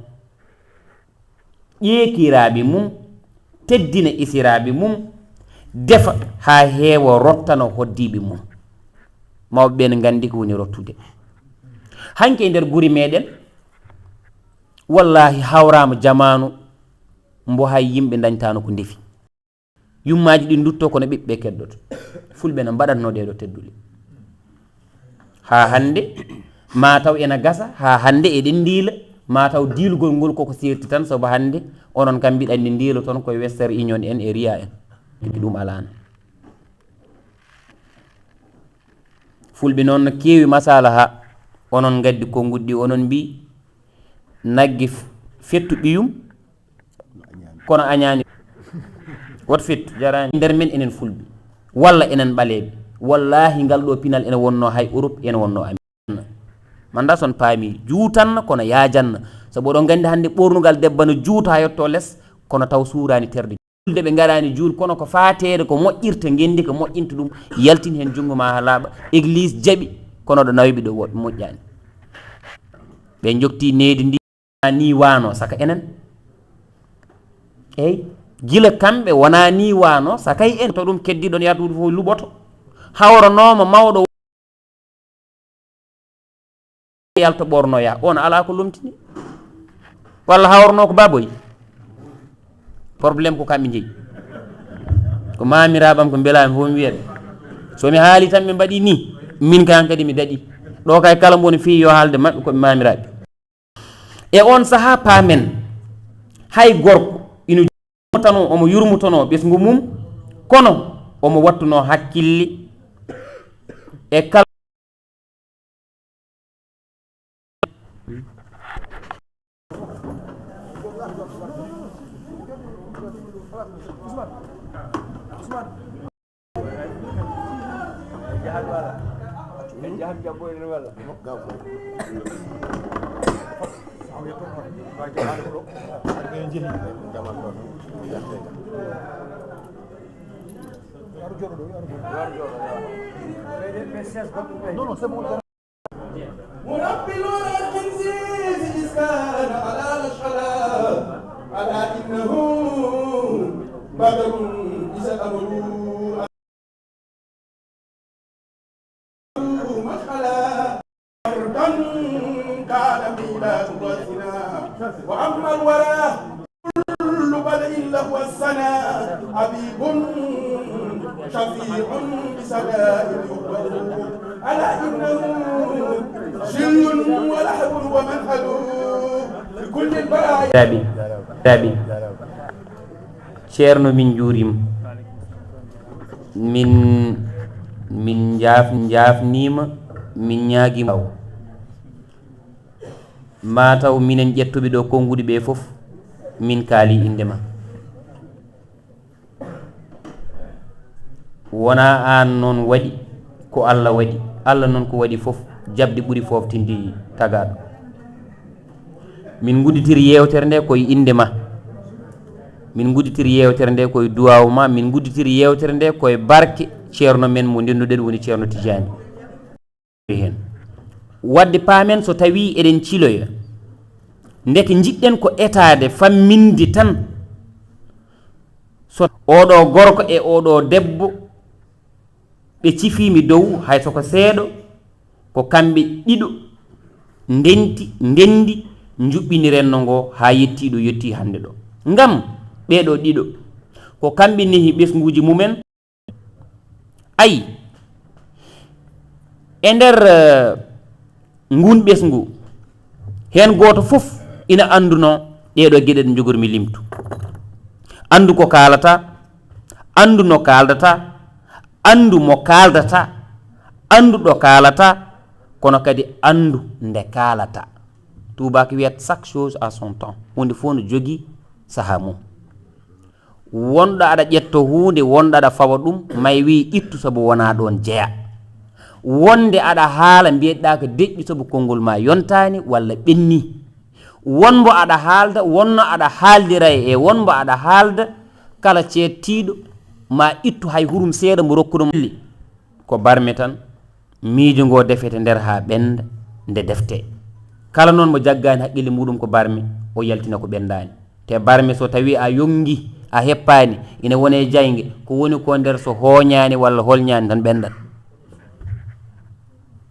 ƴeekiraaɓe mum, teddina esiraaɓe mum, defa haa heewa, rottana hoddiiɓe mum. Mawɓe ɓe ne nganndi ko woni rottude. Hanki e nder guri meeɗen, wallaahi, hawraama jamaanu mbo hay yimɓe ndañtaano ko ndefi. Yummaaji ɗi ndutto kono ɓiɓɓe keddoto. Fulɓe no mbaɗatno ɗeeɗo teddule. Haa hannde, maa taw ena gasa, haa hannde eɗen ndiila, maa taw diilgol ngol koko seerti tan, sabu hannde onon kam mbiɗa anndi ndiiloton koye Western Union en e Ria en. Ɗum alaano. Fulɓe noon no keewi masalaha, onon ngaddi konnguɗi ɗi, onon mbii, nagge f-, fettu ɓiyum, kono añaani. Woto fettu, jaraani. Nder men enen fulɓe, walla enen ɓaleeɓe, wallaahi ngal ɗo pinal ene wonnoo hay Europe, ene wonnoo Amérique. Manda son paami, juutanna kono yaajanna. Sabu oɗon nganndi hannde ɓoornugal debbo no juuta haa yotto les, kono taw suuraani terɗe. Julde ɓe ngaraani juul, kono ko faateede ko moƴƴirta ngenndi, ko moƴƴinta ɗum, yaltin heen junngo ma haa laaɓa, église jaɓi, kono ɗo nawiɓe ɗo wo-, moƴƴaani. Ɓe njokti needi ndi. Ni waano saka enen. Eyi, gila kamɓe wona ni waano saka e en. To ɗum keddi ɗon yahdude fof luɓoto. Hawranooma mawɗo yalto ɓornoya, on alaa ko lomtini. Walla hawrano ko baboy. Problème ko kamɓe njeyi. Ko mamiraaɓe am ko mbelaami fof mi wiya ɓe. So mi haali tan ɓe mbaɗi ni, min kan kadi mi daɗi. Ɗo kay kala mbo no fii yo haalde maɓɓe ko ɓe mamiraaɓe. E oon sahaa paamen, hay gorko ina yurmotanoo, omo yurmotonoo ɓesngu mum, kono omo wattunoo hakkille e kala. مربي الورى الخنزير إذ كان على مشعلة، ألا إنه بدر إذا الأمر مشعلة، بردا كان ميلاد رأسنا. وأما الورى كل بدء له السنة، حبيب شفيع بسناء يقبل. ألا إنه شل ولحب ومنهل لكل البرايا. Rabi, rabi. Ceerno, min njuuriima. Min, min njaaf-, njaafniima. Min ñaagi ma. Ma taw minen ƴettuɓe ɗo konnguɗi ɓe fof, min kaali innde ma. Wonaa aan noon waɗi, ko Alla waɗi. Alla noon ko waɗi fof, jaɓde ɓuri fooftinde tagaaɗo. Min ngudditiri yeewtere nde koye innde ma. Min ngudditiri yeewtere nde koye duwaawu ma. Min ngudditiri yeewtere nde koye barke ceerno men mo ndenduɗen woni Ceerno Tijaani. Heen. Waɗde paamen so tawii eɗen ciloya, ndeke njiɗɗen ko etaade famminde tan. So oɗo gorko e oɗo debbo, ɓe cifii mi dow, hay so ko seeɗa, ko kamɓe ɗiɗo ndenti, ndenndi, njuɓɓini renndo ngo haa yettii ɗo yettii hannde ɗo. Ngam ɓee ɗo ɗiɗo, ko kamɓe nehi ɓesnguuji mumen. Ayi, e nder, eh, nguun ɓesngu, heen gooto fof ina anndunoo ɗee ɗoo geɗe ɗe njogormi limtu. Anndu ko kaalata, anndu no kaaldata, anndu mo kaaldata, anndu ɗo kaalata, kono kadi anndu nde kaalata. Tuubaako wiyata chaque chose à son temps. Huunde fof no jogii sahaa mum. Wonɗo aɗa ƴetto huunde, wonɗo aɗa fawa ɗum, may wii ittu sabu wonaa ɗoon jeya. Wonde aɗa haala, mbiyeɗaa ko deƴƴi sabu konngol ma yontaani walla ɓenni. Won mbo aɗa haalda, wonno aɗa haaldira e won mbo aɗa haalda, kala ceettiiɗo ma ittu hay hurum seeɗa mbo rokkuɗo mo. Ko barme tan, miijo ngo defete nder haa ɓennda, nde defte. Kala noon mo jaggaani haqqille muɗum ko barme, o yaltina ko ɓenndaani. Te barme so tawii a yonngi, a heppaani, ina wone jaynge, ko woni ko nder so hooñaani walla holñaani tan ɓenndat.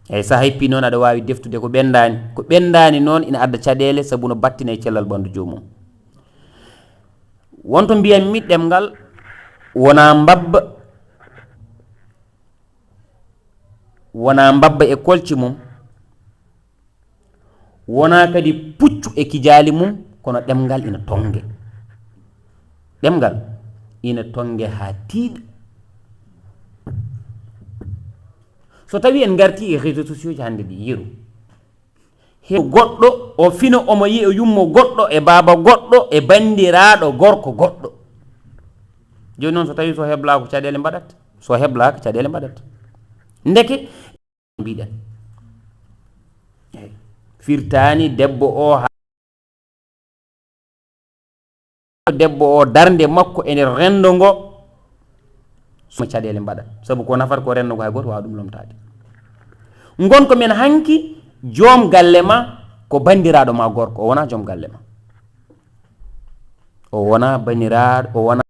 Eyi, so a heppii noon aɗa waawi deftude ko ɓenndaani. Ko ɓenndaani noon ina adda caɗeele sabu no battina e cellal ɓanndu joomum. Won to mbiyanmi ɗemngal wonaa mbabba, wonaa mbabba e kolce mum, wonaa kadi puccu e kijaali mum, kono ɗemngal ina tonnge. Ɗemngal ina tonnge haa tiiɗa. So tawii en ngartii e réseaux sociaux ji hannde ɗi, yeru, he goɗɗo, o fina, omo yiya yummo goɗɗo, e baaba goɗɗo, e banndiraaɗo gorko goɗɗo. Jooni noon, so tawii so heblaa ko caɗeele mbaɗat, so heblaaka caɗeele mbaɗat. Ndeke, mbiɗen. Eey. Firtaani debbo o ha-, debbo o darnde makko e nder renndo ngo, so caɗeele mbaɗa. Sabu ko nafata ko renndo ngo, hay gooto waawa ɗum lomtaade. Ngon ko men hanki, joom galle ma ko banndiraaɗo ma gorko, o wonaa joom galle ma. O wonaa banndiraaɗo, o wonaa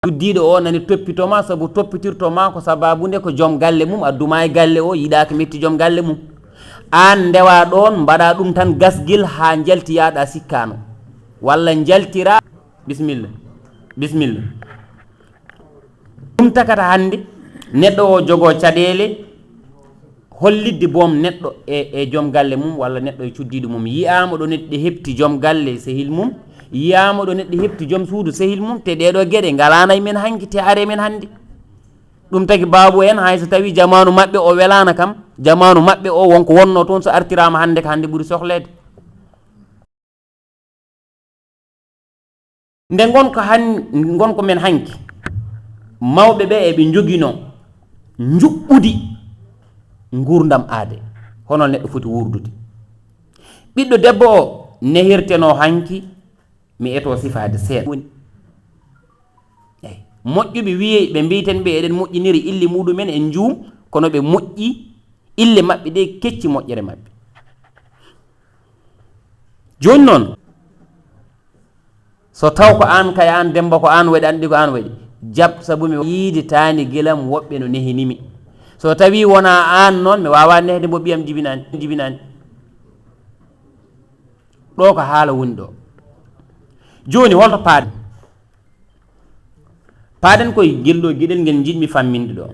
Uddiiɗo o nani toppito ma, sabu toppitirto ma ko sababu nde ko joom galle mum, adduma e galle o, yiɗaaka metti joom galle mum. Aan ndewa ɗoon, mbaɗa ɗum tan gasgil haa njalti yaaɗa sikkaano. Walla njaltira, bisimilla, bisimilla. Ɗum takata hannde, neɗɗo o jogoo caɗeele, hollitde boom neɗɗo e, e joom galle mum walla neɗɗo e cuddiiɗo mum. Yiyaama ɗo neɗɗo heɓti joom galle sehil mum, yiyaama ɗo neɗɗo heɓti joom suudu sehil mum, te ɗee ɗoo geɗe ngalaana e men hanki, te are e men hannde. Ɗum tagi baabu en, hay so tawii jamaanu maɓɓe o welaana kam, jamaanu maɓɓe o won ko wonnoo toon, so artiraama hannde ko hannde ɓuri sohleede. Nde ngon ko han-, ngon ko men hanki, mawɓe ɓe eɓe njoginoo njuɓɓudi nguurndam aade, hono neɗɗo foti wuurdude. Ɓiɗɗo debbo o nehirtenoo hanki, mi etoo sifaade seeɗa. Woni, eey, moƴƴuɓe wiyey, ɓe mbiyten ɓe eɗen moƴƴiniri ille muɗumen en njuum, kono ɓe moƴƴi ille maɓɓe ɗe kecci moƴƴere maɓɓe. Jooni noon, so taw ko aan kay, aan Demmba, ko aan waɗi, anndi ko aan waɗi, jaɓ, sabu mi yiide taani gilam woɓɓe no nehinimi. So tawii wonaa aan noon, mi waawaa nehde mbo ɓiyam jibinaani, jibinaani. Ɗo ko haala woni ɗo. Jooni, holto paaɗen? Paaɗen koye ngel ɗo geɗel ngel njiɗmi famminde ɗo.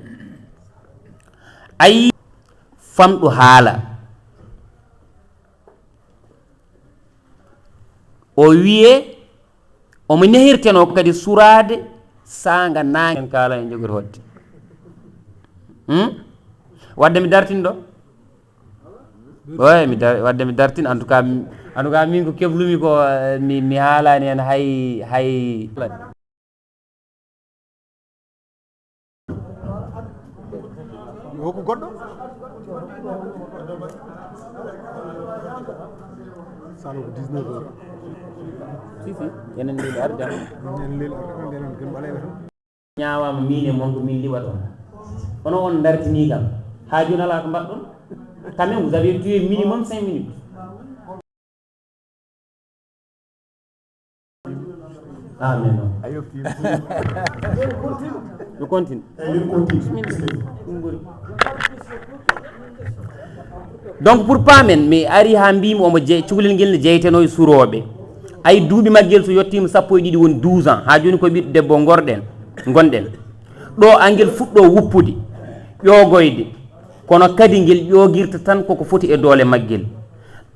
Ayi, famɗu haala. O wiye, omo nehirtenoo kadi suraade saanga naange. En kaala en jogori hoɗde. Hmm? Wadde mi dartin ɗo. Oy, mi dar-, wadde mi dartin, en tout cas, en tout cas, min ko keblumi ko, eh, mi, mi haalani hen hay, hay. Yo hokku goɗɗo. Salo ko dix-neuf heures. Si, si, enen leli arde. Enen leli arde, nden on gem ɓaleɓe tan. Ñaawama min e mon ko min liɓata on. Kono on dartini kam. Haa jooni alaa ko mbaɗɗon. Quand même, vous avez tué minimum cinq minutes. Ah, mais non. A yofti. Yo continue. Bismillah. Ɗum ɓuri. Donc, pour paamen, mi ari haa mbimi omo je-, cukalel ngel ne jeyteno e surooɓe. Ay, duuɓi maggel so yettiima sappo e ɗiɗi, woni douze ans. Haa jooni koye ɓiɗɗo debbo ngorɗen, ngonɗen. Ɗo angel fuɗɗo wuppude, ƴoogoyde. Kono kadi ngel ƴoogirta tan koko foti e doole maggel.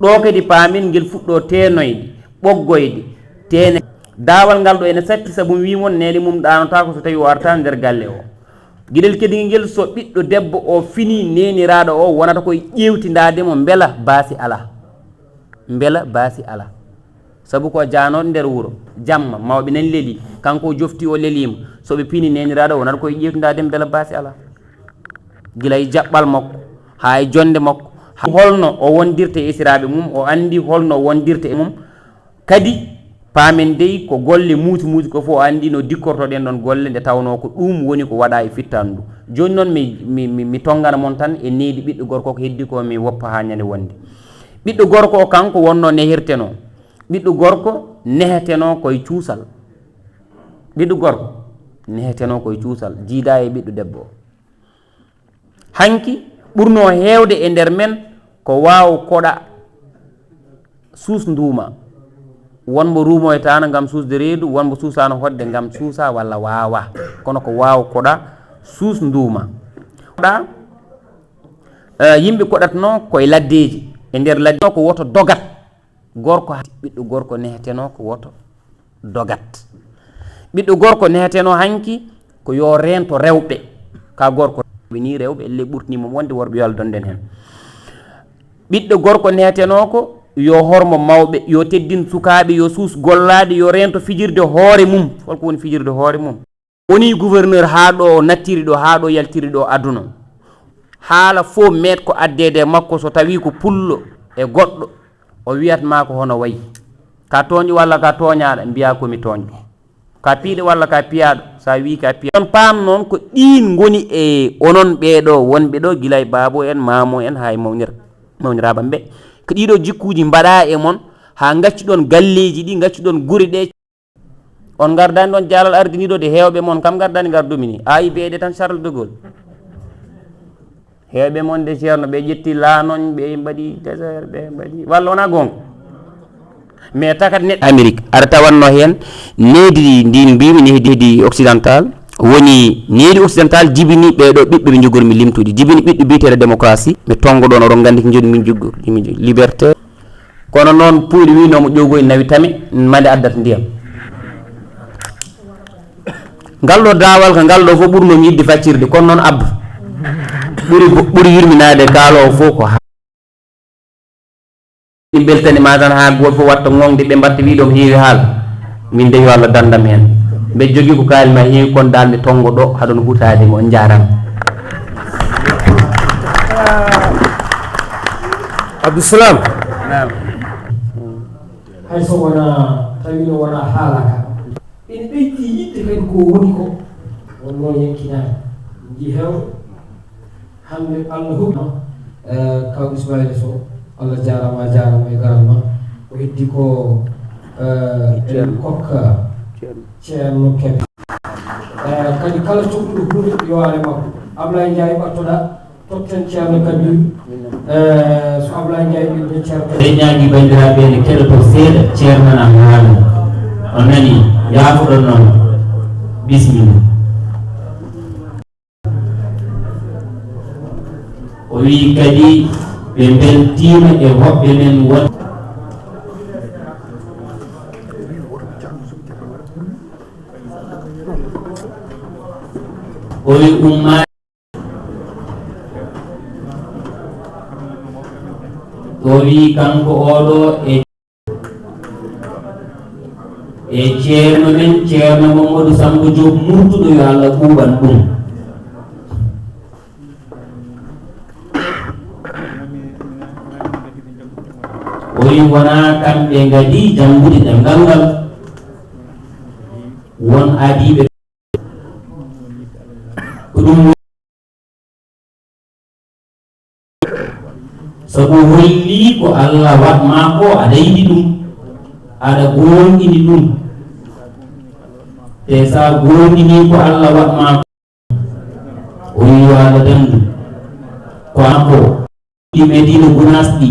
Ɗo kadi paamen ngel fuɗɗo teenoyde, ɓoggoyde, teene. Daawal ngal ɗo ene satti, sabu mi wii mon neene mum ɗaanotaako so tawi o artaani nder galle o. Giɗel kadi ngel, so ɓiɗɗo debbo o fini, neeniraaɗo o wonata koye ƴeewtindaade mo mbela baasi alaa. Mbela baasi alaa. Sabu ko jaanooɗo nder wuro, jamma, mawɓe nani leli, kanko o jofti o leliima. So ɓe pini neeniraaɗo o, wonata koye ƴeewtindaade mbela baasi alaa. Gila e jaɓɓal makko, haa e jonnde makko, haa holno o wondirta e esiraaɓe mum, o anndi holno o wondirta e mum. Kadi, paamen dey ko golle muuti muuti ko fof o anndi no dikkortoɗen ɗon golle, nde tawnoo ko ɗum woni ko waɗaa e fittaandu ndu. Jooni noon mi, mi, mi, mi tonngana mon tan e needi ɓiɗɗo gorko ko heddi ko mi woppa haa ñande wonde. Ɓiɗɗo gorko o kanko wonnoo nehirtenoo. Ɓiɗɗo gorko nehetenoo koye cuusal. Ɓiɗɗo gorko nehetenoo koye cuusal, jiidaa e ɓiɗɗo debbo o. Hanki ɓurnoo heewde e nder men ko waaw koɗa suus nduuma. Won mbo ruumoytaano ngam suusde reedu, won mbo suusaano hoɗde ngam suusa walla waawa. Kono ko waaw koɗa suus nduuma. Koɗa, eh, yimɓe koɗatnoo koye laddeeji. E nder ladde ko woto dogat. Gorko ha-, ɓiɗɗo gorko nehetenoo ko woto dogat. Ɓiɗɗo gorko nehetenoo hanki ko yo reento rewɓe. Ka gorko ɓe ni rewɓe elle ɓurtini mo wonde worɓe yo Allah donden hen. Ɓiɗɗo gorko nehetenoo ko yo hormo mawɓe, yo teddin sukaaɓe, yo suus gollaaɗe, yo reento fijirde hoore mum. Holko woni fijirde hoore mum? Woni gouverneur haa ɗo o nattiri ɗo, haa ɗo yaltiri ɗo aduna. Haala fof meet ko addeede e makko so tawi ko pullo e goɗɗo, o wiyat ma ko hono wayi. Ka tooñɗo walla ka tooñaaɗo, mbiya ko mi tooñɗo. Ka piiɗo walla ka piyaaɗo, sa wi ka piyaaɗo. On paam noon ko ɗiin ngoni e onon ɓeeɗo wonɓe ɗo, gila e baabo en, maamo en, haa e mawnir-, mawniraaɓe am ɓe. Ko ɗiɗo jikkuuji mbaɗa e mon, haa ngaccuɗon galleeji ɗi, ngaccuɗon gure ɗe. On ngardani ɗon jaalal ardiniiɗo de, heewɓe mon kam ngardani ngardumi ni. A yi beede tan Charles de Gaulle. Heewɓe mon de Ceerno, ɓe ƴetti laanoñ, ɓe mbaɗi désert, ɓe mbaɗi, walla wonaa goonga? Mais takat neɗɗo Amérique, aɗa tawanno heen needi ndi mbimi, needi occidental, woni needi occidental jibini ɓeeɗo ɓiɓɓe ɓe njogormi limtude, jibini ɓiɗɗo biyeteeɗo démocratie, ɓe tonngo ɗoon, oɗon nganndi ko njoni min jogori, min jogori liberté. Kono noon, puuyɗo wiynoo mo ƴogoy nawi tame, mande addata ndiyam. Ngal ɗo daawal ka ngal ɗo fof ɓurnoo mi yiɗde faccirde, kono noon abba. Ɓuri bo-, ɓuri yurminaade kaaloowo fof ko ha-, ɗi mbeltani ma tan haa gooto fof watta ŋoŋde, ɓe mbatta wi ɗo heewi haala. Min de yo Allah dandam heen. Mbeɗa jogii ko kaali ma heewi, kono dal mi tonngo ɗo, haɗon hutaade mo, on njaaraama. Abdou Salam. Naam. Hay so wonaa, tawi no wonaa haala ka. Ene ɓeydi yiɗde kadi ko woni ko. Wonnoo yankinaani. Ndi heew. Hannde Allah hokki ma, eh, kaw Ismaila Sow. Allah jaaraama, a jaaraama e garal ma. Ko heddi ko, eh, eɗen kokka Ceerno Kebe. Eh, kadi kala cohluɗo huunde yo ar e makko. Ablaye Ndiaye ɓattoɗaa. Totten Ceerno Kabiru, eh, so Ablaye Ndiaye ɓiɗɗo Ceerno Kabiru. Ɓe ñaagi banndiraaɓe ne keɗoto seeɗa, Ceerno nana haalna. On nani, yaafoɗon noon. Bismillah. O wi kadi ɓe mbeltiima e hoɓɓe men won. O wi umma. O wi kanko oɗo e, e ceerno men, ceerno Mamadou Samba Diop Murtuɗo, yo Allah ɓuuɓan ɗum. O wi wonaa kamɓe ngadi janngude ɗemngal ngal. Won adiiɓe ko ɗum woni, sabu holli ko Allah waɗ maa ko, aɗa yiɗi ɗum, aɗa goonɗini ɗum. Te sa goonɗini ko Allah waɗ maa ko, o wi yo Allah dandu ko an ko. Ɗi Medina Gunaas ɗi.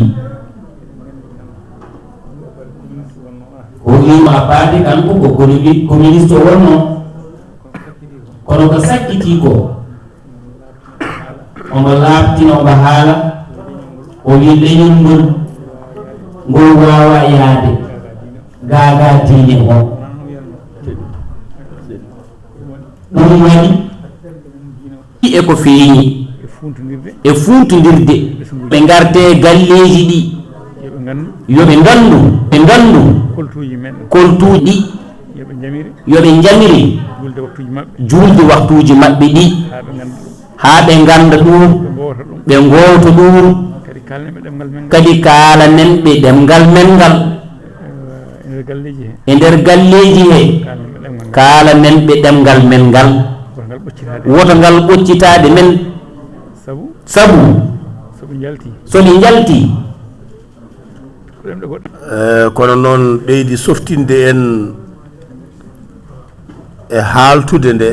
O wi a paati kanko ko kono-, communiste o wonno. Kono ko sakkiti ko, omo laaɓtina, omo haala, o wi leñol ngol, ngol waawa yaade gaagaa diine o. Ɗum waɗi e ko feeñi e fuuntondirde ɓe ngarte galleeji ɗi, yo ɓe nganndu, ɓe nganndu koltuuji ɗi, yo ɓe njamiri juulde waktuuji maɓɓe ɗi, haa ɓe ngannda ɗum, ɓe ngoowta ɗum. Kadi kaalanen ɓe ɗemngal men ngal. E nder galleeji he, kaalanen ɓe ɗemngal men ngal. Woto ngal ɓoccitaade men. Sabu, so ɓe njalti, eh, kono noon ɓeydi softinde en e haaltude nde.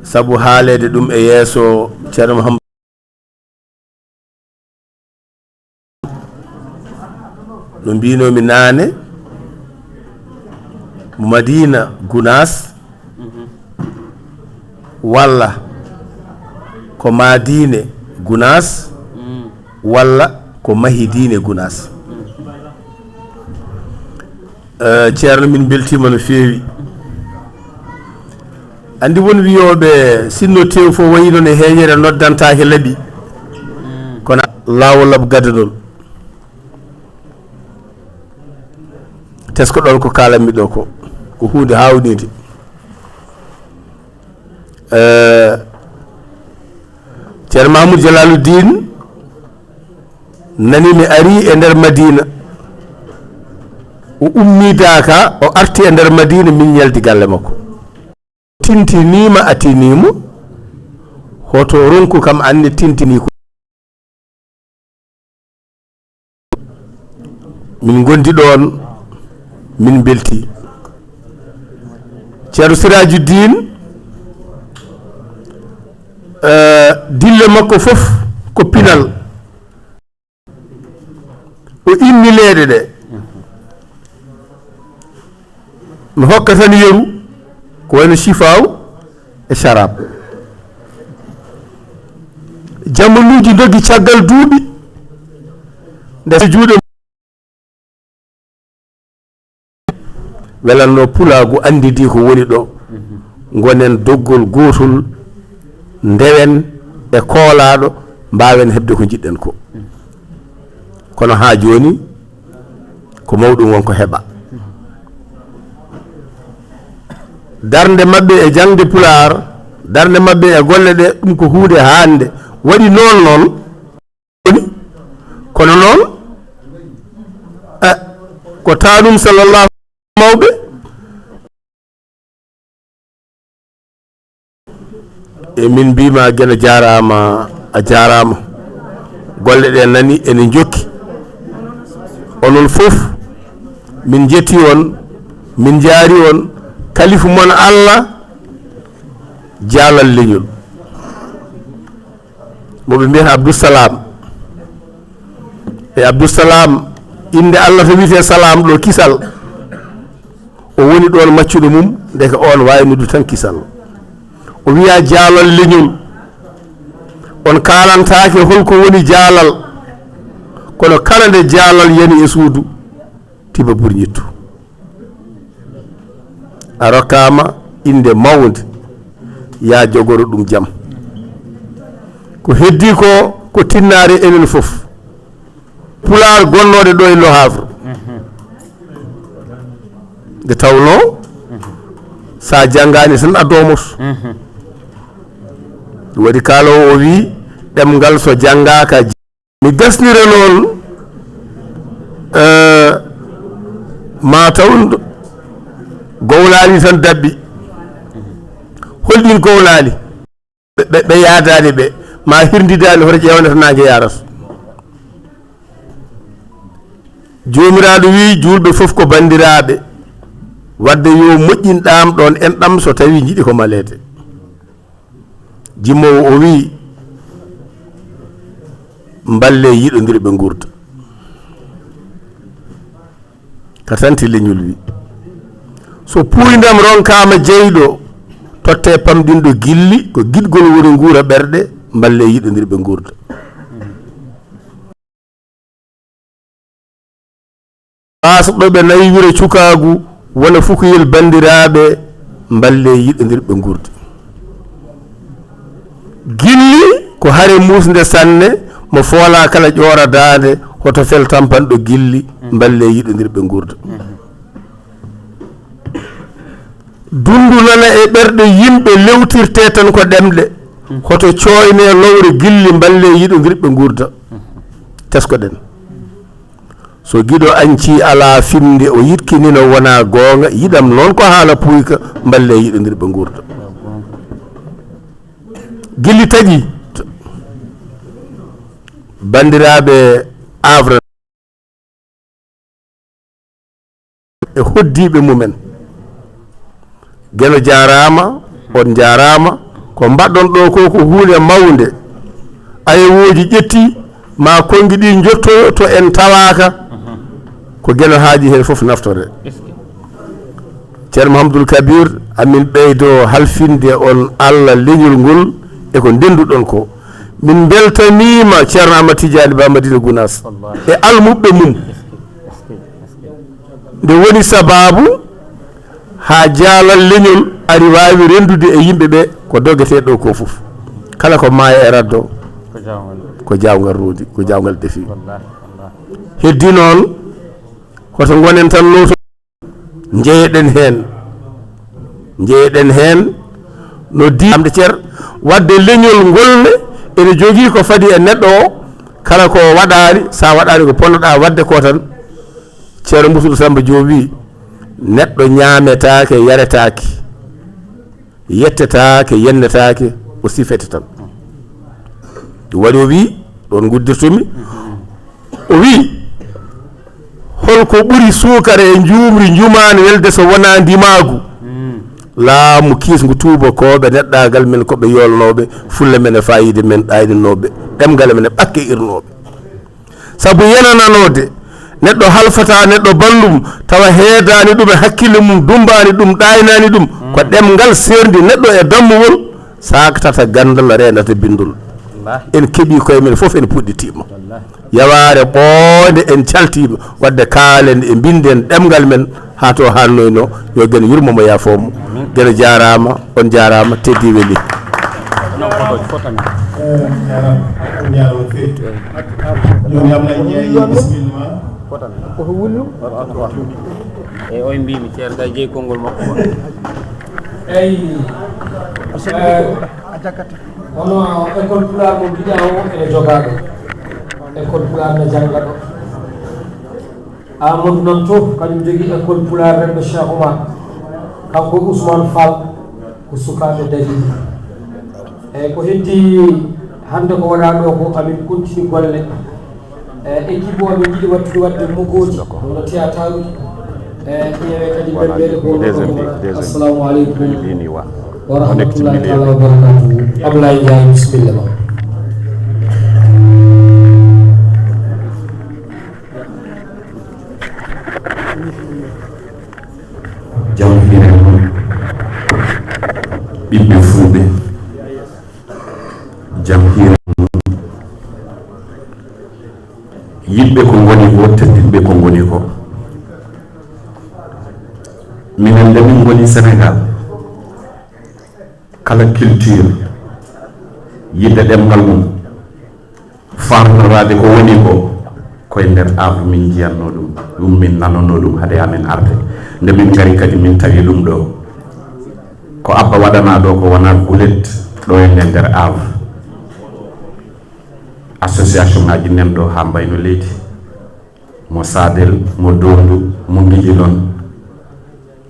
Sabu haaleede ɗum e yeeso Ceerno Muhammad, no mbiinoomi naane, mo Madiina Gunaas, walla ko Madiine Gunaas, walla ko Mahi Diine Gunaas. Eh, Ceerno, min mbeltiima no feewi. Anndi won wiyooɓe, sinno tew fof wayi noon e heeñere noddantaake laɓi. Kono laawol laɓ gadanol. Tesko ɗon ko kaalanmi ɗo ko, ko huunde haawniinde. Eh, Ceerno Mahmoud Jalaluddin nani mi ari e nder Madina. O ummii Daaka, o arti e nder Madina, min ñaldi galle makko. Tintiniima, a tiniimo, hoto ronku kam anne tintini ko. Min ngondi ɗoon, min mbelti. Ceerno Sirajuddin, eh, dille makko fof ko pinal. O inni leeɗe ɗe. Mi hokka tan yeru, ko wayno Sifaaw e Sharab. Jamanuuji ndogi caggal duuɓi, nde juuɗe welanno pulaagu anndidi ko woni ɗo. Ngonen doggol gootol, ndewen e koolaaɗo, mbaawen heɓde ko njiɗɗen ko. Kono haa jooni, ko mawɗum won ko heɓa. Darnde maɓɓe e jaŋde Pulaar, darnde maɓɓe e golle ɗe, ɗum ko huunde haande. Waɗi noon noon, woni, kono noon, eh, ko taanum sallallahu mawɓe. E min mbiima Geno jaaraama, a jaaraama. Golle ɗe nani ene njokki. Onon fof min njetti on, min njaari on. Kalifu mon Allah jaalal leñol. Mo ɓe mbiyata Abdou Salam. E Abdou Salam, innde Allah to wiyetee Salam ɗo, kisal. O woni ɗoon maccuɗo mum, ndeke oon waawnude tan kisal. O wiya jaalal leñol. On kaalantaake hol ko woni jaalal. Kono kala nde jaalal yani e suudu, tiba burñittu. A rokkaama innde mawnde, yaa jogoro ɗum jam. Ko heddii ko, ko tinnaare enen fof. Pulaar gonnooɗe ɗo e Le Havre. Nde tawnoo, so a janngaani tan a doomoto. Ɗum waɗi kaaloowo o wii, ɗemngal so janngaaka. Mi gasnira noon, eh, ma taw gowlaali tan daɓɓi. Holɗin gowlaali? Ɓe, ɓe, ɓe yaadaani ɓe, ma hirndidaani, hoto ƴeewane to naange yaarata. Joomiraaɗo wii, juulɓe fof ko banndiraaɓe, wadde yo moƴƴin ɗaam ɗoon enɗam so tawii njiɗi ko maleede. Jimoowo o wii, mballee yiɗondirɓe nguurda. Ka tanti leñol wi, so puuyndam ronkaama jeyɗo, tottee pamɗinɗo gilli, ko giɗgol woni nguura ɓerɗe, mballee yiɗondirɓe nguurda. Baasɗo ɓe naywira cukaagu, wona fukuyel banndiraaɓe, mballee yiɗondirɓe nguurda. Gilli ko hare muusnde sanne, mo foolaa kala ƴoora daande, hoto fel tampanɗo gilli, mballee yiɗondirɓe nguurda. Dunndu nana e ɓerɗe yimɓe lewtirtee tan ko ɗemɗe, hoto cooynee lowre gilli, mballee yiɗondirɓe nguurda. Teskoɗen. So giɗo añcii alaa fiɓnde, o yiɗkinino wonaa goonga, yiɗam noon ko haala puuyka, mballee yiɗondirɓe nguurda. Gilli taƴi, banndiraaɓe Havre e hoɗdiiɓe mumen. Geno jaaraama, on njaaraama. Ko mbaɗɗon ɗo ko, ko huunde mawnde. Ayewooji ƴetti, ma konngi ɗi njottoyo to en tawaaka. Ko Geno haaji heen fof naftore. Ceerno Mahamadul Kabir, amin ɓeydo halfinde on Allah leñol ngol e ko ndennduɗon ko. Min mbeltaniima Ceerno Ahmad Tidiane Ba Madina Gunaas e almuɓɓe mum. Nde woni sabaabu haa jaalal leñol ari waawi renndude e yimɓe ɓe ko dogetee ɗo ko fof. Kala ko maaya e raddo, ko jaawngal rondi, ko jaawngal defi. Heddi noon, hoto ngonen tan lowto, njeyeɗen heen. Njeyeɗen heen no di amde cer, wadde leñol ngol ne ene jogii ko fadi e neɗɗo o, kala ko waɗaani, sa waɗaani ko ponnoɗa wadde ko tan. Ceerno Musuɗo Samba Joob wi, neɗɗo ñaametaake, yaretaake, yettetaake, yennetaake, o sifete tan. Ɗum waɗi o wi, ɗon nguddirtumi. O wi, holko ɓuri suukara e njuumri njumaani welde so wonaa ndimaagu? Laamu kiisngu tuubakooɓe, neɗɗaagal men ko ɓe yoolnooɓe, fulla men e faayiida men ɗaayninooɓe, ɗemngal men e ɓakke irnooɓe. Sabu yenananoode, neɗɗo halfata neɗɗo banndum, tawa heedaani ɗum e hakkille mum, dummbaani ɗum, ɗaaynaani ɗum, ko ɗemngal seerndi neɗɗo e dammuwol, saaktata ganndal, reendata binndol. En keɓii koye men fof, en puɗɗitiima. Yawaare ɓooynde en caltiima, wadde kaalen e mbinden ɗemngal men, haa to hannoyno, yo Geno yurmo mo yaafoo mo. Geno jaaraama, on jaaraama, teddi weli. Eh, jaaraama, on jaaraama feewi. Jooni Ablaye Ndiaye, bisimilla ma. Oto wullu. E oye mbimi ceerno kay jeeyi konngol makko ngol. Eyi. Eh, kono école pulaar mo mbiɗa o ene jogaa ɗo. École pulaar ne jannga ɗo. Amadou Nanto, kañum jogii école pulaar Remɓe Cheikh Oumar. Kanko e Ousmane Fall, ko sukaaɓe dariiɓe. Eyi, ko heddi hannde ko waɗaa ɗo ko, amin continue golle. Eyi, équipe o, amin njiɗi wattude waɗde mogooji, wano théâtre uji. Eyi, ƴeewe kadi mbembeɗe ko deuxième bi, deuxième bi. Assalamu aleykum wa rahmatullahi taala wa barakatuhu. Ablaye Ndiaye, bisimilla ma. Jam hiire mon, ɓiɓɓe Fulɓe. Jam hiire mon, yiɗɓe ko ngoni ko, teddinɓe ko ngoni ko. Minen nde min ngoni Senegaal, kala culture, yiɗde ɗemngal mum, faarnoraade ko woni ko, ko e nder Havre min njiyatnoo ɗum, ɗum min nananoo ɗum hade amen arde. Nde min ngari kadi, min tawi ɗum ɗo. Ko Abba waɗanaa ɗo, ko wonaa gulet ɗo e nder Havre. Association ŋaaji nan ɗo haa mbayno leydi. Mo Sadel, mo Dondu, mo Ngijilon,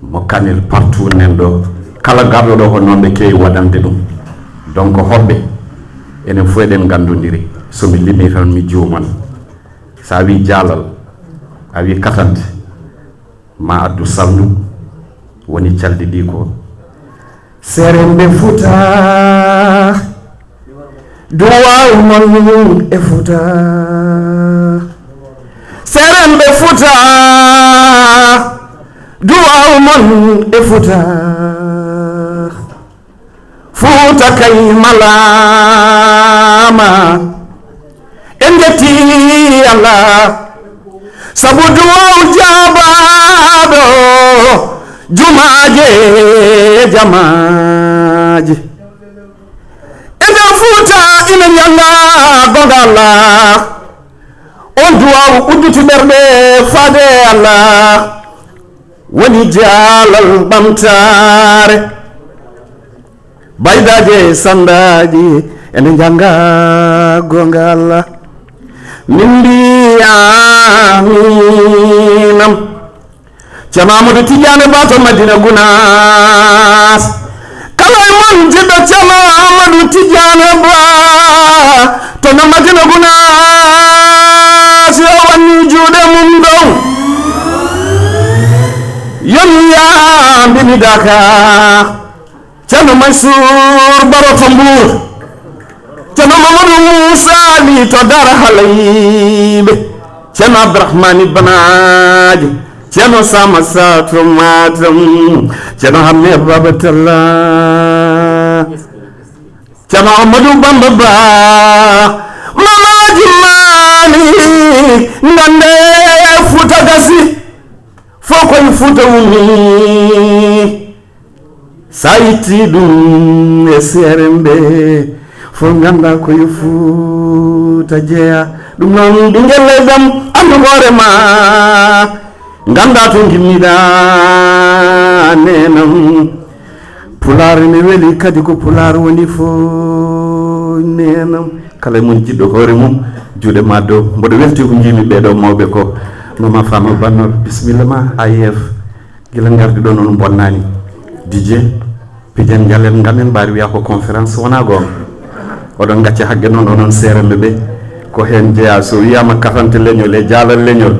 mo Kanel, partout nan ɗo. Kala garɗo ɗo, ko noon ɓe keewi waɗande ɗum. Donc, hoɓɓe, enen fof eɗen nganndondiri. So mi limii tan, mi juuman. So a wii jaalal, a wii katante, ma addu salndu, woni calɗi ɗi ko. Seeremɓe Fuuta, duwaaw mon e Fuuta. Seeremɓe Fuuta, duwaaw mon e Fuuta. Fuuta kay malaama, en njetti Allah, sabu duwaaw jaabaaɗo, jumaaje e jamaaje. E nder Fuuta ina njannga goonga Allah, on duwaaw udditi ɓerɗe faade Allah, woni jaalal ɓamtaare. Baydaaje e sanndaaji ene njannga goonga Allah. Min mbiya amiinam. Ceerno Amadou Tidiane Ba to Madina Gunaas. Kala e mon jiɗɗo Ceerno Amadou Tidiane Ba to no Madina Gunaas, yo wannu juuɗe mum dow. Yo mi yaambini Dakar. Ceerno Mansour Baro to Mbuur, Ceerno Mamadou Moussa Ly to Daara Halayɓe, Ceerno Abdourahmane Banaaji, Ceerno Sama Sa to Matam, Ceerno Hammet Baba Talla, Ceerno Amadou Bamba Ba, Mamaji Malik, ngande Fuuta gasi, fof koye Fuuta woni. Sa itti ɗum e seeremɓe, fof ngannda ko yo Fuuta jeya. Ɗum noon, ɓinngel leydi am, anndu hoore ma, ngannda to ngimmiɗa, nenam. Pulaar ne weli, kadi ko Pulaar woni fof, nenam. Kala e mon jiɗɗo hoore mum, juuɗe ma dow. Mboɗo welti ko njiimi ɓeeɗo mawɓe ko Mama Fama Bannor, bisimilla ma, A I F. Gila ngardi ɗo noon bonnani. D J, pijen njalen ngamen mbaari wiya ko conférence, wona goonga? Oɗon ngacca haqqe noon, onon seeremɓe ɓe. Ko heen jeyaa, so wiyaama katante leñol e jaalal leñol,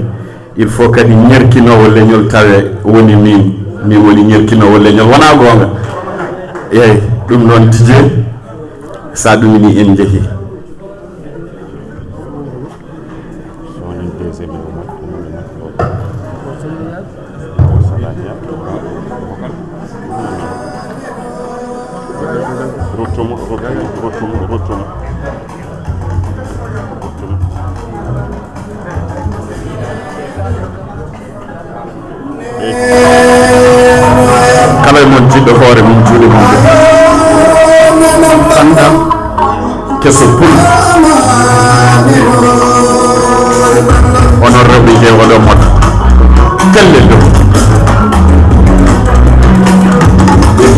il faut kadi ñerkinoowo leñol tawe woni min, min woni ñerkinoowo leñol, wona goonga? Eey, ɗum noon D J, so a ɗumini en njehi. Rottumo, rottumo, rottumo, rottumo. Kala e mon jiɗɗo hoore mum, juuɗe mum. Sandam keso pul. Onon rewɓe je oɗo mota. Pellel ɗo.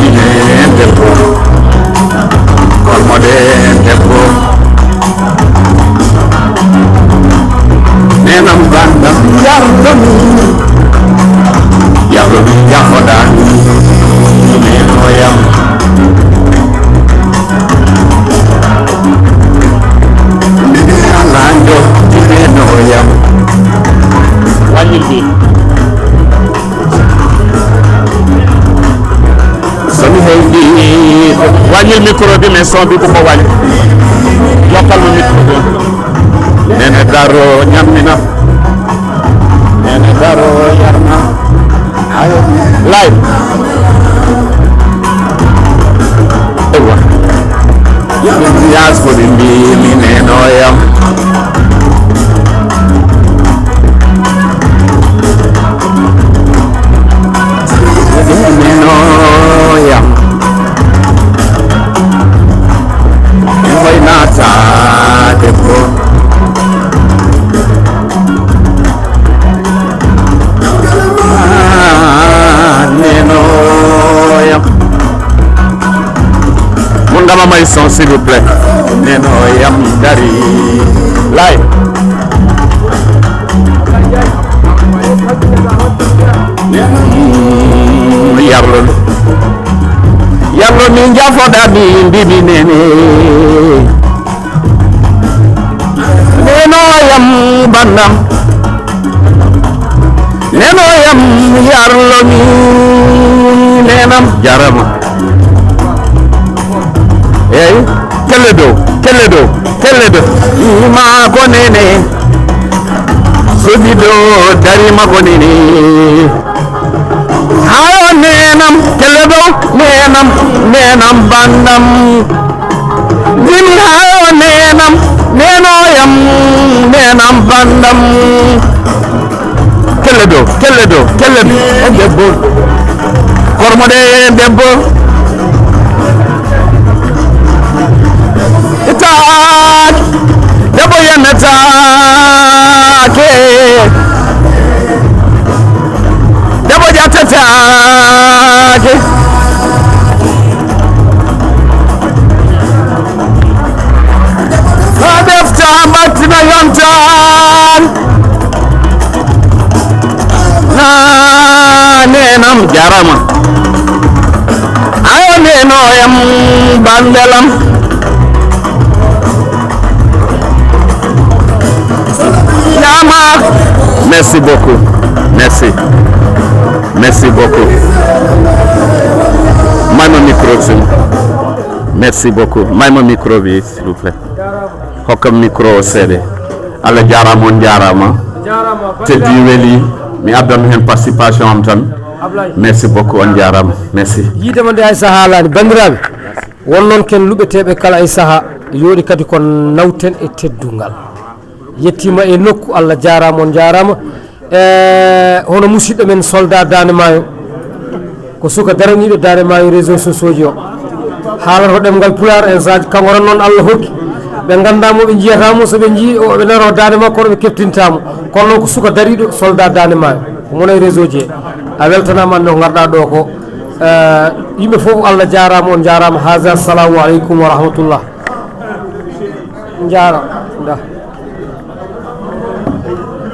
Ine debbo. Kormoɗe debbo. Nenam gandam yardo mi. Yardo mi yahoɗa. Nenoyam. Nene alanjo. Nenoyam. Wanyil bi. So mi heɓi, wanyil micro bi, mais son bi bu ko wàññi. Yokkal ma micro bi. Nene daro ñamminam. Nene daro yarnam. Ayo. Live. Aywa. Yas ko ɗi mbi mi nenoyam. Ngama may son, s'il vous plaît. Neno yam dari. Lay. Yarlon. Yarlon min jafoda mi mbiɓi nene. Neno yam bandam. Neno yam yarlo mi nenam jarama. Eyyi, kelle dow, kelle dow, kelle dow. Ima ko nene. Suɓi dow dari ma ko nene. Hayo nenam, kelle dow, nenam, nenam bandam. Jimi hayo nenam, nenoyam, nenam bandam. Kelle dow, kelle dow, kelle dow. E debbo. Kormo de debbo. Itaat. Debbo yennataake. Debbo ƴattataake. Haa defta mbattina yontaan. Naa nenam jarama. Ayo nenoyam bandelam. Yama. Merci beaucoup. Merci. Merci beaucoup. May ma micro bi. Merci beaucoup. May ma micro bi, s'il vous plaît. Hokkam micro o seeɗa. Allah jarama, on jarama. Teddi weli. Mi addan hen participation am tan. Merci beaucoup, on jarama. Merci. Yiide ma nde hay so haalani, bandiraɓe. Won noon ken luɓeteɓe kala e saaha, yooɗi kadi ko nawten e teddungal. Yettima e nokku, Allah jarama, on jarama. E hono musidɗo men soldat Dande Maayo, ko suka daraniɗo Dande Maayo réseau sociaux ji o. Haalata ko ɗemngal Pulaar, en saaji kanko tan noon Allah hokki. Ɓe ganda mo, ɓe jiyata mo, so ɓe jii o, ɓe naro Dande makko, ɓe keptinta mo. Kono noon ko suka dariɗo soldat Dande Maayo. Ko mon e réseau ji he. A weltanama hande ko garɗa ɗo ko. Eh, yimɓe fof, Allah jarama, on jarama. Haza, assalamu aleykum wa rahmatullah. Jara, da.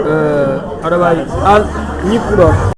Eh, aɗa wawi an ñippuɗo.